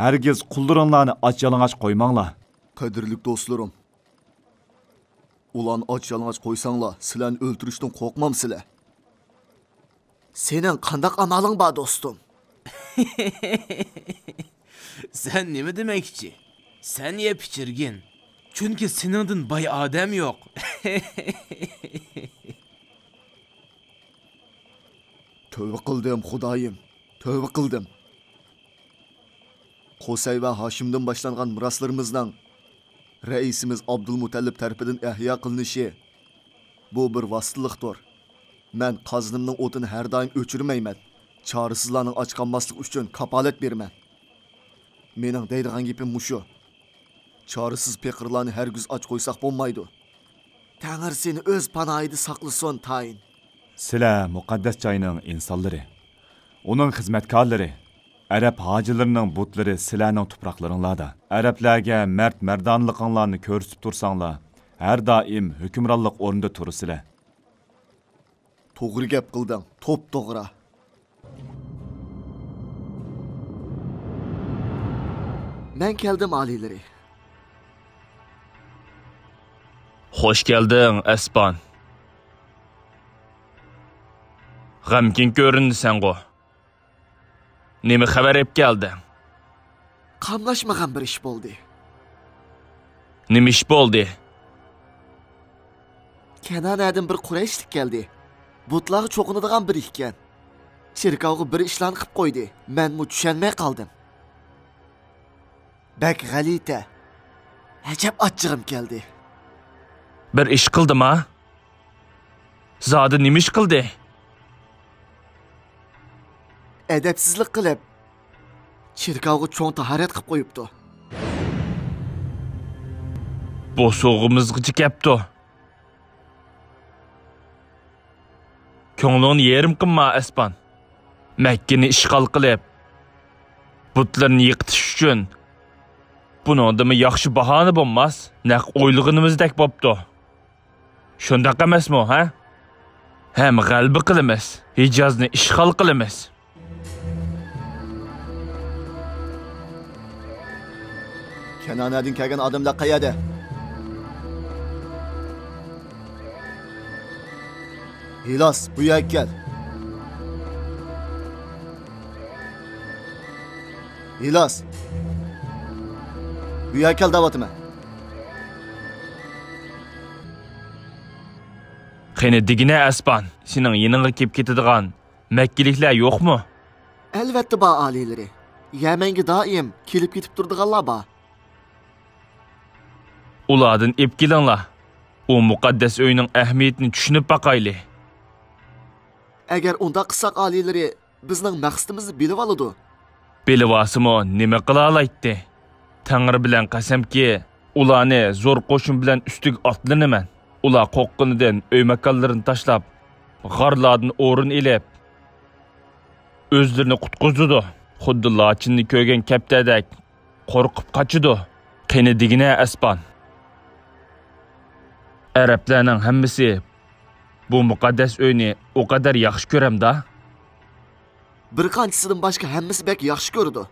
ھەرگىز قۇللىرىڭلارنى ئاچ-يالىڭاچ قويماڭلار. قەدىرلىك دوستلىرىم، ئۇلارنى ئاچ-يالىڭاچ قويساڭلار، سىلەرنى ئۆلتۈرۈشتىن قورقمامسىلەر؟ سېنىڭ قانداق ئامالىڭ بار، دوستۇم؟ سەن نېمە دېمەكچى؟ سەن يە پىچىرگىن. چۈنكى سېنىڭدىن باي ئادەم يوق. تۆۋە قىلدىم، خۇدايىم، تۆۋە قىلدىم. قۇسەي ۋە ھاشىمدىن باشلانغان مىراسلىرىمىزنىڭ رەئىسىمىز ئابدۇلمۇتەللىپ تەرىپىدىن ئەھيا قىلىنىشى، بۇ بىر ۋاسىتىلىقتۇر. مەن قازىنىمنىڭ ئوتىنى ھەر دائىم ئۆچۈرمەيمەن. چارىسىزلارنىڭ ئاچ قالماسلىقى ئۈچۈن كاپالەت بېرىمەن. مېنىڭ دەيدىغان گېپىم مۇشۇ. چارىسىز پېقىرلارنى ھەرگىز ئاچ قويساق بولمايدۇ. تەڭرى سېنى ئۆز پاناھىدا ساقلىسۇن، تايىن. سىلەر مۇقەددەس جاينىڭ ئىنسانلىرى، ئۇنىڭ خىزمەتكارلىرى. ئەرەب ھاجىلىرىنىڭ بۇتلىرى سىلەرنىڭ تۇپراقلىرىڭلاردا. ئەرەبلەرگە مەرد-مەردانىلىقىڭلارنى كۆرسىتىپ تۇرساڭلار، ھەر دائىم ھۆكۈمرانلىق ئورنىدا تۇرىسىلەر. توغرا گەپ قىلدىڭ، توپتوغرا. مەن كەلدىم، ئالىيلىرى. خوش كەلدىڭ، ئەسپان. غەمكىن كۆرۈنىسەنغۇ؟ نېمە خەۋەر ئېلىپ كەلدىڭ؟ قاملاشمىغان بىر ئىش بولدى. نېمە ئىش بولدى؟ كەنئانەدىن بىر قۇرەيشلىك كەلدى. بۇتلارغا چوقۇنىدىغان بىر ئىكەن. چېركاۋغا بىر ئىشلارنى قىپ قويدى. مەنمۇ چۈشەنمەي قالدىم. بەك غەلىتە. ئەجەب ئاچچىقىم كەلدى. بىر ئىش قىلدىما؟ زادى نېمە ئىش قىلدى؟ ئەدەپسىزلىك قىلىپ، چېركاۋغا چوڭ تاھارەت قىپ قويۇپتۇ. بوسۇغىمىزغىچە كەپتۇ. كۆڭلۈڭنى يېرىم قىلما، ئەسپان. مەككىنى ئىشغال قىلىپ، بۇتلىرىنى يىقىتىش ئۈچۈن بۇنىڭدىنمۇ ياخشى باھانە بولماس. نەق ئويلىغىنىمىزدەك بوپتۇ. شۇنداق ئەمەسمۇ، ھە؟ ھەم غەلىبە قىلىمىز، ھىجازنى ئىشغال قىلىمىز. كەنئانەدىن كەلگەن ئادەملەر قەيەردە؟ ھىلاس، بۇ يەرگە كەل. ھىلاس، بۇ يەرگە كەل دەۋاتىمەن. قېنى دېگىنە، ئەسپان، سېنىڭ يېنىڭغا كېلىپ كېتىدىغان مەككىلىكلەر يوقمۇ؟ ئەلۋەتتە بار، ئالىيلىرى. يەمەنگە دائىم كېلىپ كېتىپ تۇرىدىغانلار بار. ئۇلاردىن ئېلىپ كېلىڭلار. ئۇ مۇقەددەس ئۆينىڭ ئەھمىيىتىنى چۈشىنىپ باقايلى. ئەگەر ئۇنداق قىلساق، ئالىيلىرى، بىزنىڭ مەقسىتىمىزنى بىلىۋالىدۇ. بىلىۋالسىمۇ نېمە قىلالايتتى؟ تەڭرى بىلەن قەسەمكى، ئۇلارنى زور قوشۇن بىلەن ئۈستىگە ئاتلىنىمەن. ئۇلار قورققىنىدىن ئۆي ماكانلىرىنى تاشلاپ، غارلاردىن ئورۇن ئېلىپ، ئۆزلىرىنى قۇتقۇزىدۇ. خۇددى لاچىننى كۆرگەن كەپتەردەك قورقۇپ قاچىدۇ. قېنى دېگىنە، ئەسپان. ئەرەبلەرنىڭ ھەممىسى بۇ مۇقەددەس ئۆينى ئۇ قەدەر ياخشى كۆرەمدا؟ بىر قانچىسىدىن باشقا ھەممىسى بەك ياخشى كۆرىدۇ.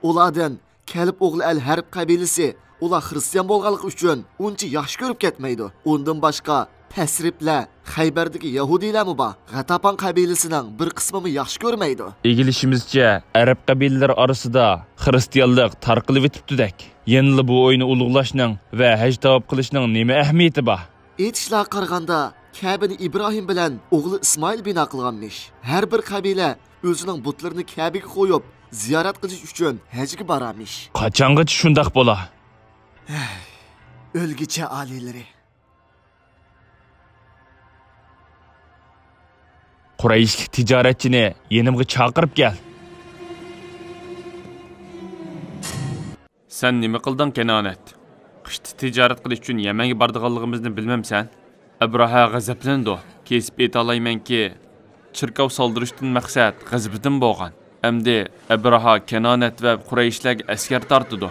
ئۇلاردىن كەلب ئوغلى ئەل ھەرب قەبىلىسى، ئۇلار خىرىستىيان بولغانلىقى ئۈچۈن ئۇنچە ياخشى كۆرۈپ كەتمەيدۇ. ئۇندىن باشقا، پەسرىپلەر، خەيبەردىكى يەھۇدىيلارمۇ بار. غەتاپان قەبىلىسىنىڭ بىر قىسمىمۇ ياخشى كۆرمەيدۇ. ئىگىلىشىمىزچە، ئەرەب قەبىلىلىرى ئارىسىدا خىرىستىيانلىق تارقىلىۋېتىپتۇدەك. يەنىلا بۇ ئۆينى ئۇلۇغلاشنىڭ ۋە ھەج تاۋاپ قىلىشنىڭ نېمە ئەھمىيىتى بار؟ ئېيتىشلارغا قارىغاندا، كەبىنى ئىبراھىم بىلەن ئوغلى ئىسمائىل بىنا قىلغانمىش. ھەر بىر قەبىلە ئۆزىنىڭ بۇتلىرىنى كەبىگە قويۇپ، زىيارەت قىلىش ئۈچۈن ھەجگە بارارمىش. قاچانغىچە شۇنداق بولا؟ ئۆلگۈچە ئالىيلىرى. قۇرەيشلىك تىجارەتچىنى يېنىمغا چاقىرىپ كەل. سەن نېمە قىلدىڭ، كەنئانەت؟ قىشتا تىجارەت قىلىش ئۈچۈن يەمەنگە بارىدىغانلىقىمىزنى بىلمەمسەن؟ ئەبرەھە غەزەپلىنىدۇ. كېسىپ ئېيتالايمەنكى، چېركاۋ سالدۇرۇشتىن مەقسەت غەزىپىدىن بولغان. ئەمدى ئەبرىھا كەنانەت ۋە قۇرەيشلەرگە ئەسكەر تارتىدۇ.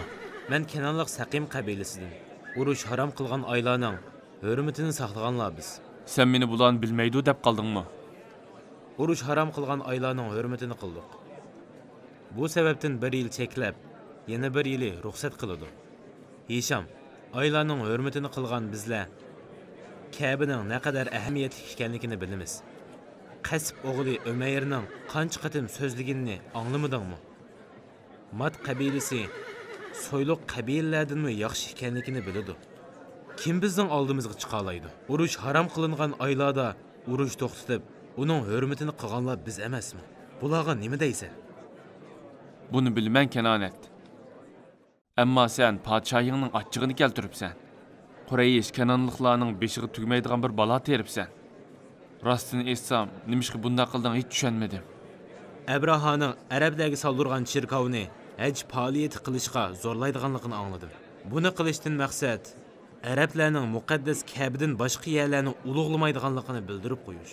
مەن كەنانلىق سەقىم قەبىلىسىدىن. ئۇرۇش ھارام قىلغان ئايلارنىڭ ھۆرمىتىنى ساقلىغانلار بىز. سەن مېنى بۇلارنى بىلمەيدۇ دەپ قالدىڭمۇ؟ ئۇرۇش ھارام قىلغان ئايلارنىڭ ھۆرمىتىنى قىلدۇق. بۇ سەۋەبتىن بىر يىل چەكلەپ، يەنە بىر يىلى رۇخسەت قىلىدۇ. ھىشام، ئايلارنىڭ ھۆرمىتىنى قىلغان بىزلەر كەبىنىڭ نەقەدەر ئەھمىيەتلىك ئىكەنلىكىنى بىلىمىز. قەسىپ ئوغلى ئۆمەيرنىڭ قانچە قېتىم سۆزلىگىنىنى ئاڭلىمىدىڭمۇ؟ مات قەبىلىسى سويلۇق قەبىلىلەردىنمۇ ياخشى ئىكەنلىكىنى بىلىدۇ. كىم بىزنىڭ ئالدىمىزغا چىقالايدۇ؟ ئۇرۇش ھارام قىلىنغان ئايلاردا ئۇرۇش توختىتىپ، ئۇنىڭ ھۆرمىتىنى قىلغانلار بىز ئەمەسمۇ؟ بۇلارغا نېمە دەيسەن؟ بۇنى بىلىمەن، كەنانەت. ئەمما سەن پادىشاھىڭنىڭ ئاچچىقىنى كەلتۈرۈپسەن. قۇرەيش، كەنانلىقلارنىڭ بېشىغا تۈگمەيدىغان بىر بالا تېرىپسەن. راستىنى ئېيتسام، نېمىشقا بۇنداق قىلدىڭ، ھېچ چۈشەنمىدىم. ئەبرىھانىڭ ئەرەبلەرگە سالدۇرغان چېركاۋنى ھەج پائالىيىتى قىلىشقا زورلايدىغانلىقىنى ئاڭلىدىم. بۇنى قىلىشتىن مەقسەت، ئەرەبلەرنىڭ مۇقەددەس كەبىدىن باشقا يەرلەرنى ئۇلۇغلىمايدىغانلىقىنى بىلدۈرۈپ قويۇش.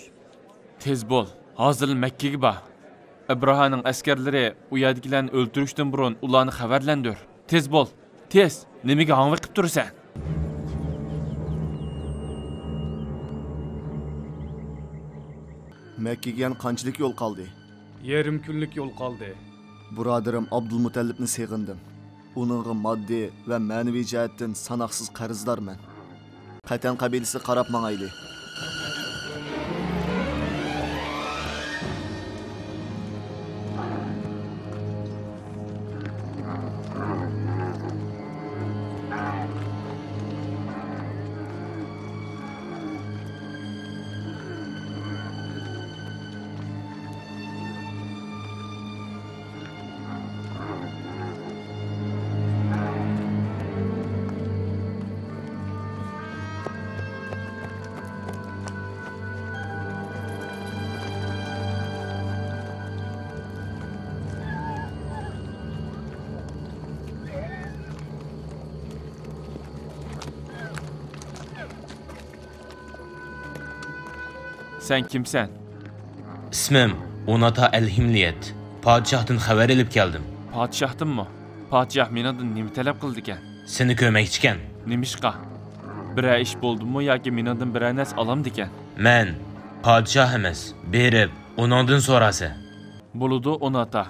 تېز بول، ھازىرلا مەككىگە بار. ئەبرىھانىڭ ئەسكەرلىرى ئۇ يەردىكىلەرنى ئۆلتۈرۈشتىن بۇرۇن ئۇلارنى خەۋەرلەندۈر. تېز بول، تېز! نېمىگە ھاڭۋېقىپ تۇرىسەن؟ مەككىگە يەنە قانچىلىك يول قالدى؟ يېرىم كۈنلۈك يول قالدى. بۇرادىرىم ئابدۇلمۇتەللىپنى سېغىندىم. ئۇنىڭغا ماددىي ۋە مەنىۋى جەھەتتىن ساناقسىز قەرزدارمەن. قەتەن قەبىلىسىگە قاراپ ماڭايلى. سەن كىمسەن؟ ئىسمىم ئۇناتا ئەل-ھىملىيەت. پادىشاھتىن خەۋەر ئېلىپ كەلدىم. پادىشاھتىنمۇ؟ پادىشاھ مېنىڭدىن نېمە تەلەپ قىلىدىكەن؟ سېنى كۆرمەكچىكەن. نېمىشقا؟ بىرەر ئىش بولدىمۇ ياكى مېنىڭدىن بىرەر نەرسە ئالامدىكەن؟ مەن پادىشاھ ئەمەس، بېرىپ ئۇنىڭدىن سوراسە. بولىدۇ، ئۇناتا.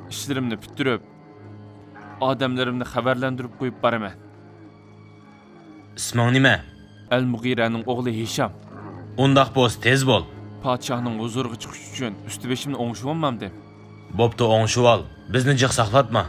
ئىشلىرىمنى پۈتتۈرۈپ، ئادەملىرىمنى خەۋەرلەندۈرۈپ قويۇپ بارىمەن. ئىسمىڭ نېمە؟ ئەل-مۇغىرەنىڭ ئوغلى ھىشام. ئۇنداق بولسا تېز بول. پادىشاھنىڭ ھۇزۇرىغا چىقىش ئۈچۈن ئۈستى-بېشىمنى ئوڭشىۋالمامدىم. بوپتۇ، ئوڭشىۋال. بىزنى جىق ساقلاتما.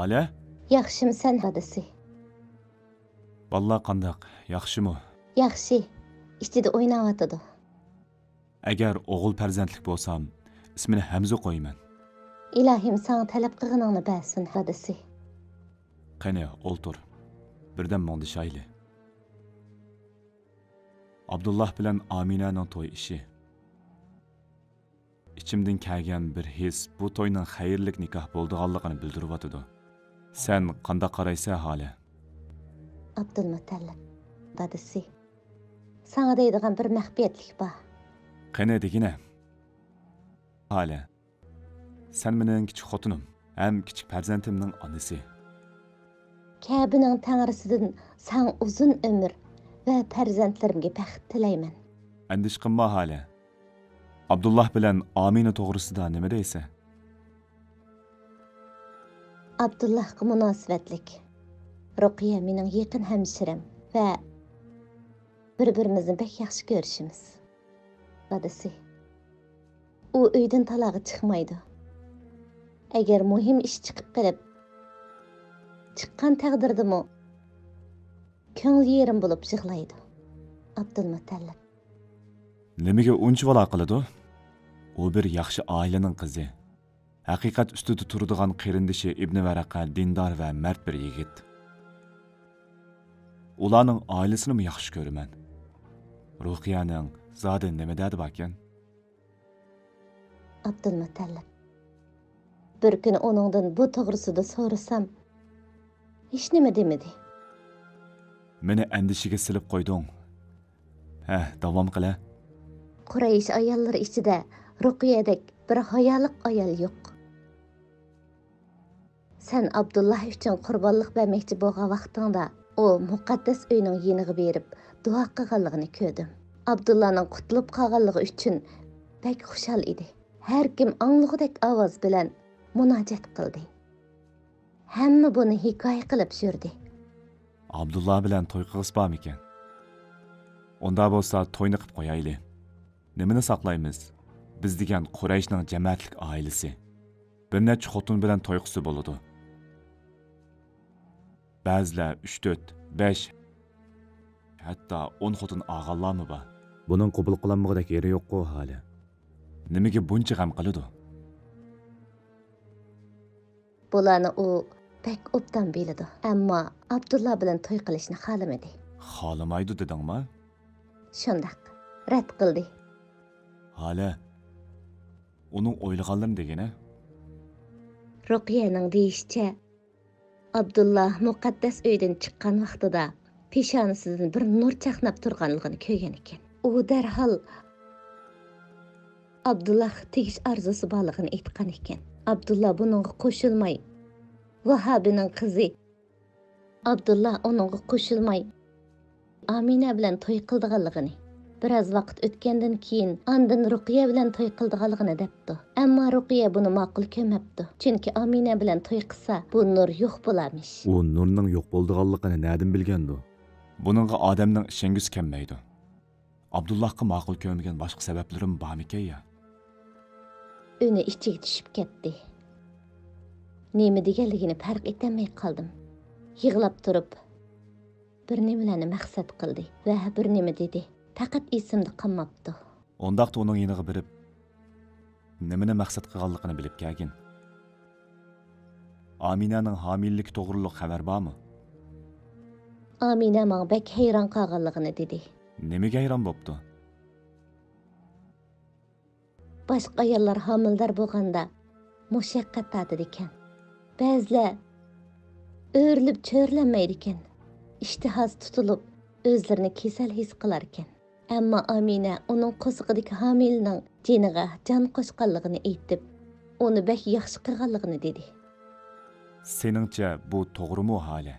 ھالە؟ ياخشىمۇسەن، دادىسى؟ بالىلار قانداق؟ ياخشىمۇ؟ ياخشى. ئىچىدە ئويناۋاتىدۇ. ئەگەر ئوغۇل پەرزەنتلىك بولسام، ئىسمىنى ھەمزە قويىمەن. ئىلاھىم ساڭا تەلەپ قىلغىنىڭنى بەرسۇن، دادىسى. قېنى، ئولتۇر. بىردەم مۇڭدىشايلى. ئابدۇللاھ بىلەن ئامىنەنىڭ توي ئىشى. ئىچىمدىن كەلگەن بىر ھېس بۇ توينىڭ خەيرلىك نىكاھ بولىدىغانلىقىنى بىلدۈرۈۋاتىدۇ. سەن قانداق قارايسەن، ھالە؟ ئابدۇلمۇتەللىپ، دادىسى، ساڭا دەيدىغان بىر مەخپىيەتلىك بار. قېنى، دېگىنە. ھالە، سەن مېنىڭ كىچىك خوتۇنۇم ھەم كىچىك پەرزەنتىمنىڭ ئانىسى. كەبىنىڭ تەڭرىسىدىن ساڭا ئۇزۇن ئۆمۈر ۋە پەرزەنتلىرىمگە بەخت تىلەيمەن. ئەندىشە قىلما، ھالە. ئابدۇللاھ بىلەن ئامىنە توغرىسىدا نېمە دەيسەن؟ ئابدۇللاھقا مۇناسىۋەتلىك. رۇقىيە مېنىڭ يېقىن ھەمشىرەم ۋە بىر-بىرىمىزنى بەك ياخشى كۆرۈشىمىز. دادىسى. ئۇ ئۆيدىن تالاغا چىقمايدۇ. ئەگەر مۇھىم ئىش چىقىپ قېلىپ، چىققان تەقدىردىمۇ كۆڭلى يېرىم بولۇپ يىغلايدۇ. ئابدۇلمۇتەللىپ. نېمىگە ئۇنچىۋالا قىلىدۇ؟ ئۇ بىر ياخشى ئائىلىنىڭ قىزى. ھەقىقەت ئۈستىدە تۇرىدىغان قېرىندىشى ئىبنى ۋەرەقە دىندار ۋە مەرد بىر يىگىت. ئۇلارنىڭ ئائىلىسىنىمۇ ياخشى كۆرىمەن. رۇقىيەنىڭ زادى نېمە دەردى باركەن؟ ئابدۇلمۇتەللىپ. بىر كۈنى ئۇنىڭدىن بۇ توغرىسىدا سورىسام، ھېچنېمە دېمىدى. مېنى ئەندىشىگە سېلىپ قويدۇڭ. ھە، داۋام قىلە. قۇرەيش ئاياللىرى ئىچىدە رۇقىيەدەك بىر ھايالىق ئايال يوق. سەن ئابدۇللا ئۈچۈن قۇربانلىق بەرمەكچى بولغان ۋاقتىڭدا، ئۇ مۇقەددەس ئۆينىڭ يېنىغا بېرىپ دۇئا قىلغانلىقىنى كۆردۈم. ئابدۇللانىڭ قۇتۇلۇپ قالغانلىقى ئۈچۈن بەك خۇشال ئىدى. ھەر كىم ئاڭلىغۇدەك ئاۋاز بىلەن مۇناجات قىلدى. ھەممە بۇنى ھېكايە قىلىپ يۈردى. ئابدۇللا بىلەن توي قىلغۇسى بارمىكەن؟ ئۇنداق بولسا توينى قىپ قويايلى. نېمىنى ساقلايمىز؟ بىز دېگەن قۇرەيشنىڭ جەمەتلىك ئائىلىسى. بىر نەچچە خوتۇن بىلەن توي قىلسا بولىدۇ. بەزىلەر ئۈچ، تۆت، بەش، ھەتتا ئون خوتۇن ئالغانلارمۇ بار. بۇنىڭ قوبۇل قىلالمىغۇدەك يېرى يوققۇ ھالى. نېمىگە بۇنچە غەم قىلىدۇ؟ بۇلارنى ئۇ بەك ئوبدان بىلىدۇ، ئەمما ئابدۇللا بىلەن توي قىلىشنى خالىمىدى. خالىمايدۇ دېدىڭما؟ شۇنداق، رەت قىلدى. ھالە، ئۇنىڭ ئويلىغانلىرىنى دېگىنە؟ رۇقىيەنىڭ دېيىشىچە، ئابدۇللا مۇقەددەس ئۆيدىن چىققان ۋاقتىدا پېشانىسىدىن بىر نۇر چاقناپ تۇرغانلىقىنى كۆرگەن ئىكەن. ئۇ دەرھال ئابدۇللاغا تېگىش ئارزۇسى بارلىقىنى ئېيتقان ئىكەن. ئابدۇللا بۇنىڭغا قوشۇلماي، ۋاھابىنىڭ قىزى ئابدۇللا ئۇنىڭغا قوشۇلماي، ئامىنە بىلەن توي قىلىدىغانلىقىنى، بىراز ۋاقىت ئۆتكەندىن كېيىن ئاندىن رۇقىيە بىلەن توي قىلىدىغانلىقىنى دەپتۇ. ئەمما رۇقىيە بۇنى ماقۇل كۆرمەپتۇ، چۈنكى ئامىنە بىلەن توي قىلسا، بۇ نۇر يوق بولارمىش. ئۇ نۇرنىڭ يوق بولىدىغانلىقىنى نەدىن بىلگەندۇ؟ بۇنىڭغا ئادەمنىڭ ئىشەنگۈسى كەلمەيدۇ. ئابدۇللاھقا ماقۇل كۆرمىگەن باشقا سەۋەبلىرىم بارمىكەن يا؟ ئۈنى ئىچىگە چۈشۈپ كەتتى. نېمە دېگەنلىكىنى پەرق ئېتەلمەي قالدىم. يىغلاپ تۇرۇپ، بىر نېمىلەرنى مەقسەت قىلدى ۋە بىر نېمە دېدى. پەقەت ئېسىمدە قالماپتۇ. ئۇنداقتا ئۇنىڭ يېنىغا بېرىپ، نېمىنى مەقسەت قىلغانلىقىنى بىلىپ كەلگىن. ئامىنەنىڭ ھامىلىلىكى توغرۇلۇق خەۋەر بارمۇ؟ ئامىنە ماڭا بەك ھەيران قالغانلىقىنى دېدى. نېمىگە ھەيران بوپتۇ؟ باشقا ئاياللار ھامىلىدار بولغاندا مۇشەققەت تارتىدىكەن. بەزىلەر ئۆرۈلۈپ چۆرىلەلمەيدىكەن. ئىشتىھاسى تۇتۇلۇپ، ئۆزلىرىنى كېسەل ھېس قىلاركەن. ئەمما ئامىنە ئۇنىڭ قورسىقىدىكى ھامىلىنىڭ جېنىغا جان قوشقانلىقىنى ئېيتىپ، ئۇنى بەك ياخشى قىلغانلىقىنى دېدى. سېنىڭچە بۇ توغرىمۇ، ھالە؟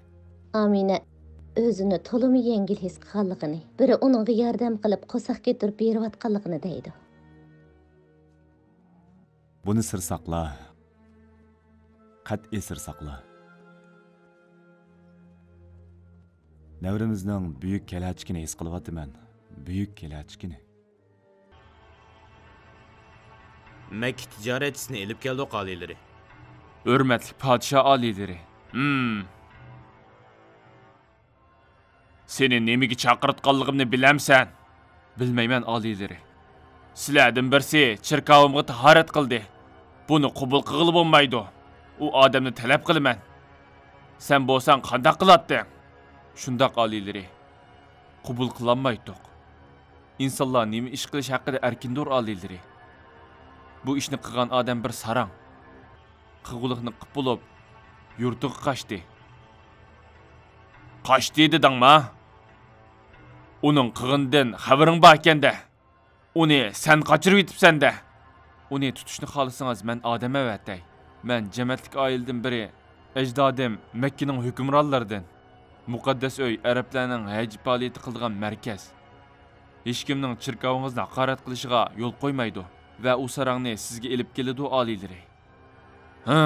ئامىنە ئۆزىنى تولىمۇ يەڭگىل ھېس قىلغانلىقىنى، بىرى ئۇنىڭغا ياردەم قىلىپ قورساق كۆتۈرۈپ بېرىۋاتقانلىقىنى دەيدۇ. بۇنى سىر ساقلا. قەتئىي سىر ساقلا. نەۋرىمىزنىڭ بۈيۈك كېلەچىكىنى ھېس قىلىۋاتىمەن. بۈيۈك كېلەچىكىنى. مەككە تىجارەتچىسىنى ئېلىپ كەلدۇق، ئالىيلىرى. ھۆرمەتلىك پادىشاھ ئالىيلىرى. ھىم. سېنى نېمىگە چاقىرتقانلىقىمنى بىلەمسەن؟ بىلمەيمەن، ئالىيلىرى. سىلەردىن بىرسى چېركاۋىمغا تاھارەت قىلدى. بۇنى قوبۇل قىلغىلى بولمايدۇ. ئۇ ئادەمنى تەلەپ قىلىمەن. سەن بولساڭ قانداق قىلاتتىڭ؟ شۇنداق، ئالىيلىرى. قوبۇل قىلالمايتتۇق. ئىنسانلار نېمە ئىش قىلىش ھەققىدە ئەركىندۇر، ئالىيلىرى. بۇ ئىشنى قىلغان ئادەم بىر ساراڭ. قىلغۇلۇقنى قىپ بولۇپ، يۇرتىغا قاچتى. قاچتى دېدىڭما؟ ئۇنىڭ قىلغىنىدىن خەۋىرىڭ باركەن-دە. ئۇنى سەن قاچۇرۇۋېتىپسەن-دە. ئۇنى تۇتۇشنى خالىسىڭىز، مەن ئادەم ئەۋەتەي. مەن جەمەتلىك ئائىلىدىن بىرى. ئەجدادىم مەككىنىڭ ھۆكۈمرانلىرىدىن. مۇقەددەس ئۆي ئەرەبلەرنىڭ ھەج پائالىيىتى قىلىدىغان مەركەز. ھېچكىمنىڭ چېركاۋىڭىزنى ھاقارەت قىلىشىغا يول قويمايدۇ ۋە ئۇ ساراڭنى سىزگە ئېلىپ كېلىدۇ، ئالىيلىرى. ھە،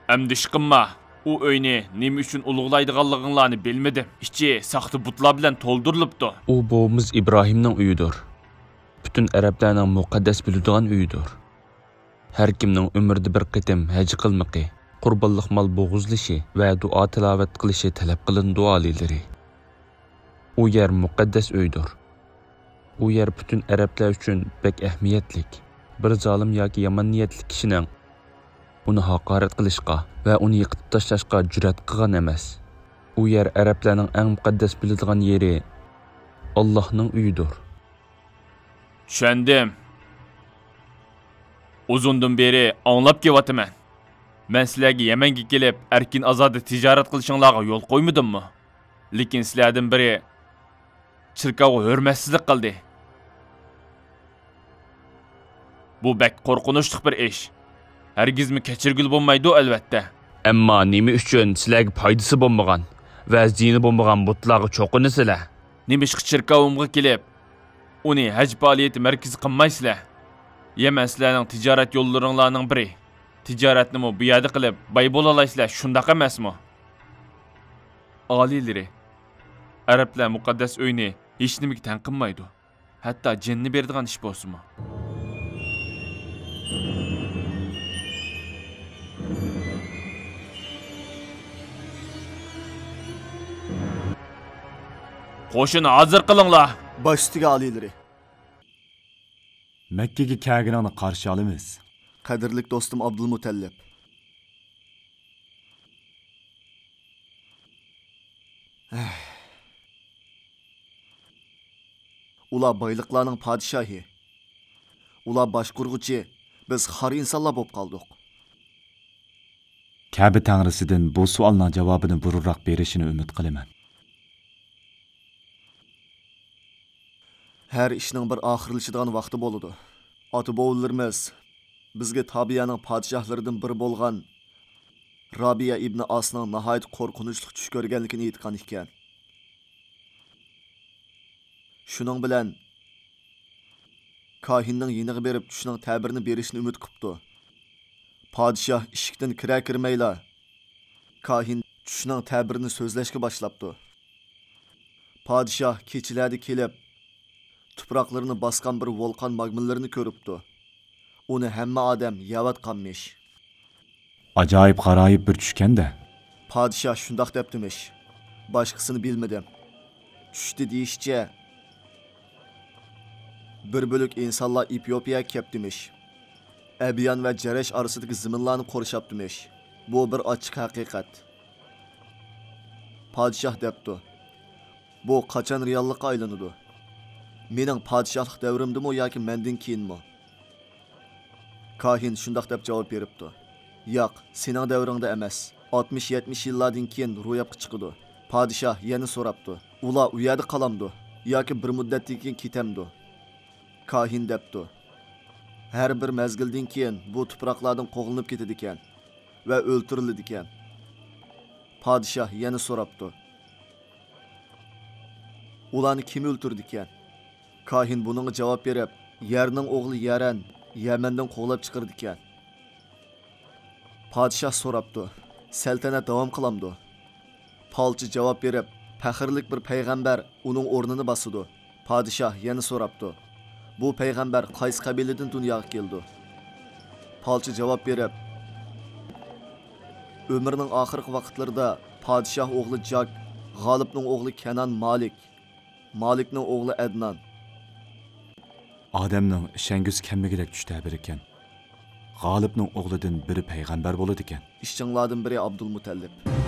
ئەمدى ئىشقىلما، ئۇ ئۆينى نېمە ئۈچۈن ئۇلۇغلايدىغانلىقىڭلارنى بىلمىدىم. ئىچى ساختا بۇتلار بىلەن تولدۇرۇلۇپتۇ. ئۇ بوۋىمىز ئىبراھىمنىڭ ئۆيىدۇر. پۈتۈن ئەرەبلەرنىڭ مۇقەددەس بىلىدىغان ئۆيىدۇر. ھەر كىمنىڭ ئۆمرىدە بىر قېتىم ھەج قىلمىقى، قۇربانلىق مال بوغۇزلىشى ۋە دۇئا تىلاۋەت قىلىشى تەلەپ قىلىنىدۇ، ئالىيلىرى. ئۇ يەر مۇقەددەس ئۆيدۇر. ئۇ يەر پۈتۈن ئەرەبلەر ئۈچۈن بەك ئەھمىيەتلىك. بىر زالىم ياكى يامان نىيەتلىك كىشىنىڭ ئۇنى ھاقارەت قىلىشقا ۋە ئۇنى يىقىتىپ تاشلاشقا جۈرئەت قىلغان ئەمەس. ئۇ يەر ئەرەبلەرنىڭ ئەڭ مۇقەددەس بىلىدىغان يېرى، ئاللاھنىڭ ئۆيىدۇر. چۈشەندىم. ئۇزۇندىن بېرى ئاڭلاپ كېلىۋاتىمەن. مەن سىلەرگە يەمەنگە كېلىپ، ئەركىن ئازادە تىجارەت قىلىشىڭلارغا يول قويمىدىممۇ؟ لېكىن سىلەردىن بىرى چېركاۋغا ھۆرمەتسىزلىك قىلدى. بۇ بەك قورقۇنچلۇق بىر ئىش. ھەرگىزمۇ كەچۈرگىلى بولمايدۇ، ئەلۋەتتە. ئەمما نېمە ئۈچۈن سىلەرگە پايدىسى بولمىغان ۋە زىيىنى بولمىغان بۇتلارغا چوقۇنىسىلەر؟ نېمىشقا چېركاۋىمغا كېلىپ، ئۇنى ھەج پائالىيىتى مەركىزى قىلمايسىلەر؟ يەمەن سىلەرنىڭ تىجارەت يوللىرىڭلارنىڭ بىرى. تىجارەتنىمۇ بۇ يەردە قىلىپ، باي بولالايسىلەر، شۇنداق ئەمەسمۇ؟ ئالىيلىرى، ئەرەبلەر مۇقەددەس ئۆينى ھېچنېمىگە تەڭ قىلمايدۇ. ھەتتا جېنىنى بېرىدىغان ئىش بولسىمۇ. قوشۇن ھازىر قىلىڭلار! باش ئۈستىگە ئالىيلىرى. مەككىگە كەلگىنىڭنى قارشى ئالىمىز. قەدىرلىك دوستۇم ئابدۇلمۇتەللىپ. ئۇلار بايلىقلارنىڭ پادىشاھى. ئۇلار باشقۇرغۇچى، بىز خار ئىنسانلار بولۇپ قالدۇق. كەبە تەڭرىسىدىن بۇ سوئالنىڭ جاۋابىنى بۇرۇنراق بېرىشىنى ئۈمىد قىلىمەن. ھەر ئىشنىڭ بىر ئاخىرلىشىدىغان ۋاقتى بولىدۇ. ئاتا-بوۋىلىرىمىز بىزگە تابىئەنىڭ پادىشاھلىرىدىن بىرى بولغان رابىيە ئىبنى ئاسنىڭ ناھايىتى قورقۇنچلۇق چۈش كۆرگەنلىكىنى ئېيتقان ئىكەن. شۇنىڭ بىلەن كاھىننىڭ يېنىغا بېرىپ چۈشنىڭ تەبىرىنى بېرىشنى ئۈمىد قىپتۇ. پادىشاھ ئىشىكتىن كىرە كىرمەيلا، كاھىن چۈشنىڭ تەبىرىنى سۆزلەشكە باشلاپتۇ. پادىشاھ كېچىلەردە كېلىپ، تۇپراقلىرىنى باسقان بىر ۋولقان ماگمىلىرىنى كۆرۈپتۇ. ئۇنى ھەممە ئادەم يەۋاتقانمىش. ئاجايىپ غارايىپ بىر چۈشكەندە. پادىشاھ شۇنداق دەپتىمىش. باشقىسىنى بىلمىدىم. چۈشتە دېيىشىچە، بىر بۆلەك ئىنسانلار ئېفىيوپىيەگە كەپتىمىش. ئەبيان ۋە جەرەش ئارىسىدىكى زېمىنلارنى قورشاپتىمىش. بۇ بىر ئاچچىق ھەقىقەت. پادىشاھ دەپتۇ، بۇ قاچان رېئاللىققا ئايلىنىدۇ؟ مېنىڭ پادىشاھلىق دەۋرىمدىمۇ ياكى مەندىن كېيىنمۇ؟ كاھىن شۇنداق دەپ جاۋاب بېرىپتۇ، ياق، سېنىڭ دەۋرىڭدە ئەمەس، ئاتمىش يەتمىش يىللاردىن كېيىن روياپقا چىقىدۇ. پادىشاھ يەنە سوراپتۇ، ئۇلار ئۇ يەردە قالامدۇ ياكى بىر مۇددەتتىن كېيىن كېتەمدۇ؟ كاھىن دەپتۇ، ھەر بىر مەزگىلدىن كېيىن بۇ تۇپراقلاردىن قوغلىنىپ كېتىدىكەن ۋە ئۆلتۈرۈلىدىكەن. پادىشاھ يەنە سوراپتۇ، ئۇلارنى كىم ئۆلتۈرىدىكەن؟ كاھىن بۇنىڭغا جاۋاب بېرىپ، يەرنىڭ ئوغلى يەرەن يەمەندىن قوغلاپ چىقىرىدىكەن. پادىشاھ سوراپتۇ، سەلتەنەت داۋام قىلامدۇ؟ پالچى جاۋاب بېرىپ، پەخىرلىك بىر پەيغەمبەر ئۇنىڭ ئورنىنى باسىدۇ. پادىشاھ يەنە سوراپتۇ، بۇ پەيغەمبەر قايسى قەبىلىدىن دۇنياغا كېلىدۇ؟ پالچى جاۋاب بېرىپ، ئۆمرىنىڭ ئاخىرقى ۋاقىتلىرىدا پادىشاھ ئوغلى جاك، غالىبنىڭ ئوغلى كەنان مالىك، مالىكنىڭ ئوغلى ئەدنان. ئادەمنىڭ ئىشەنگۈسى كەلمىگۈدەك چۈش تەبىرى ئىكەن. غالىبنىڭ ئوغلىدىن بىرى پەيغەمبەر بولىدىكەن. ئىشچىڭلاردىن بىرى ئابدۇلمۇتەللىپ.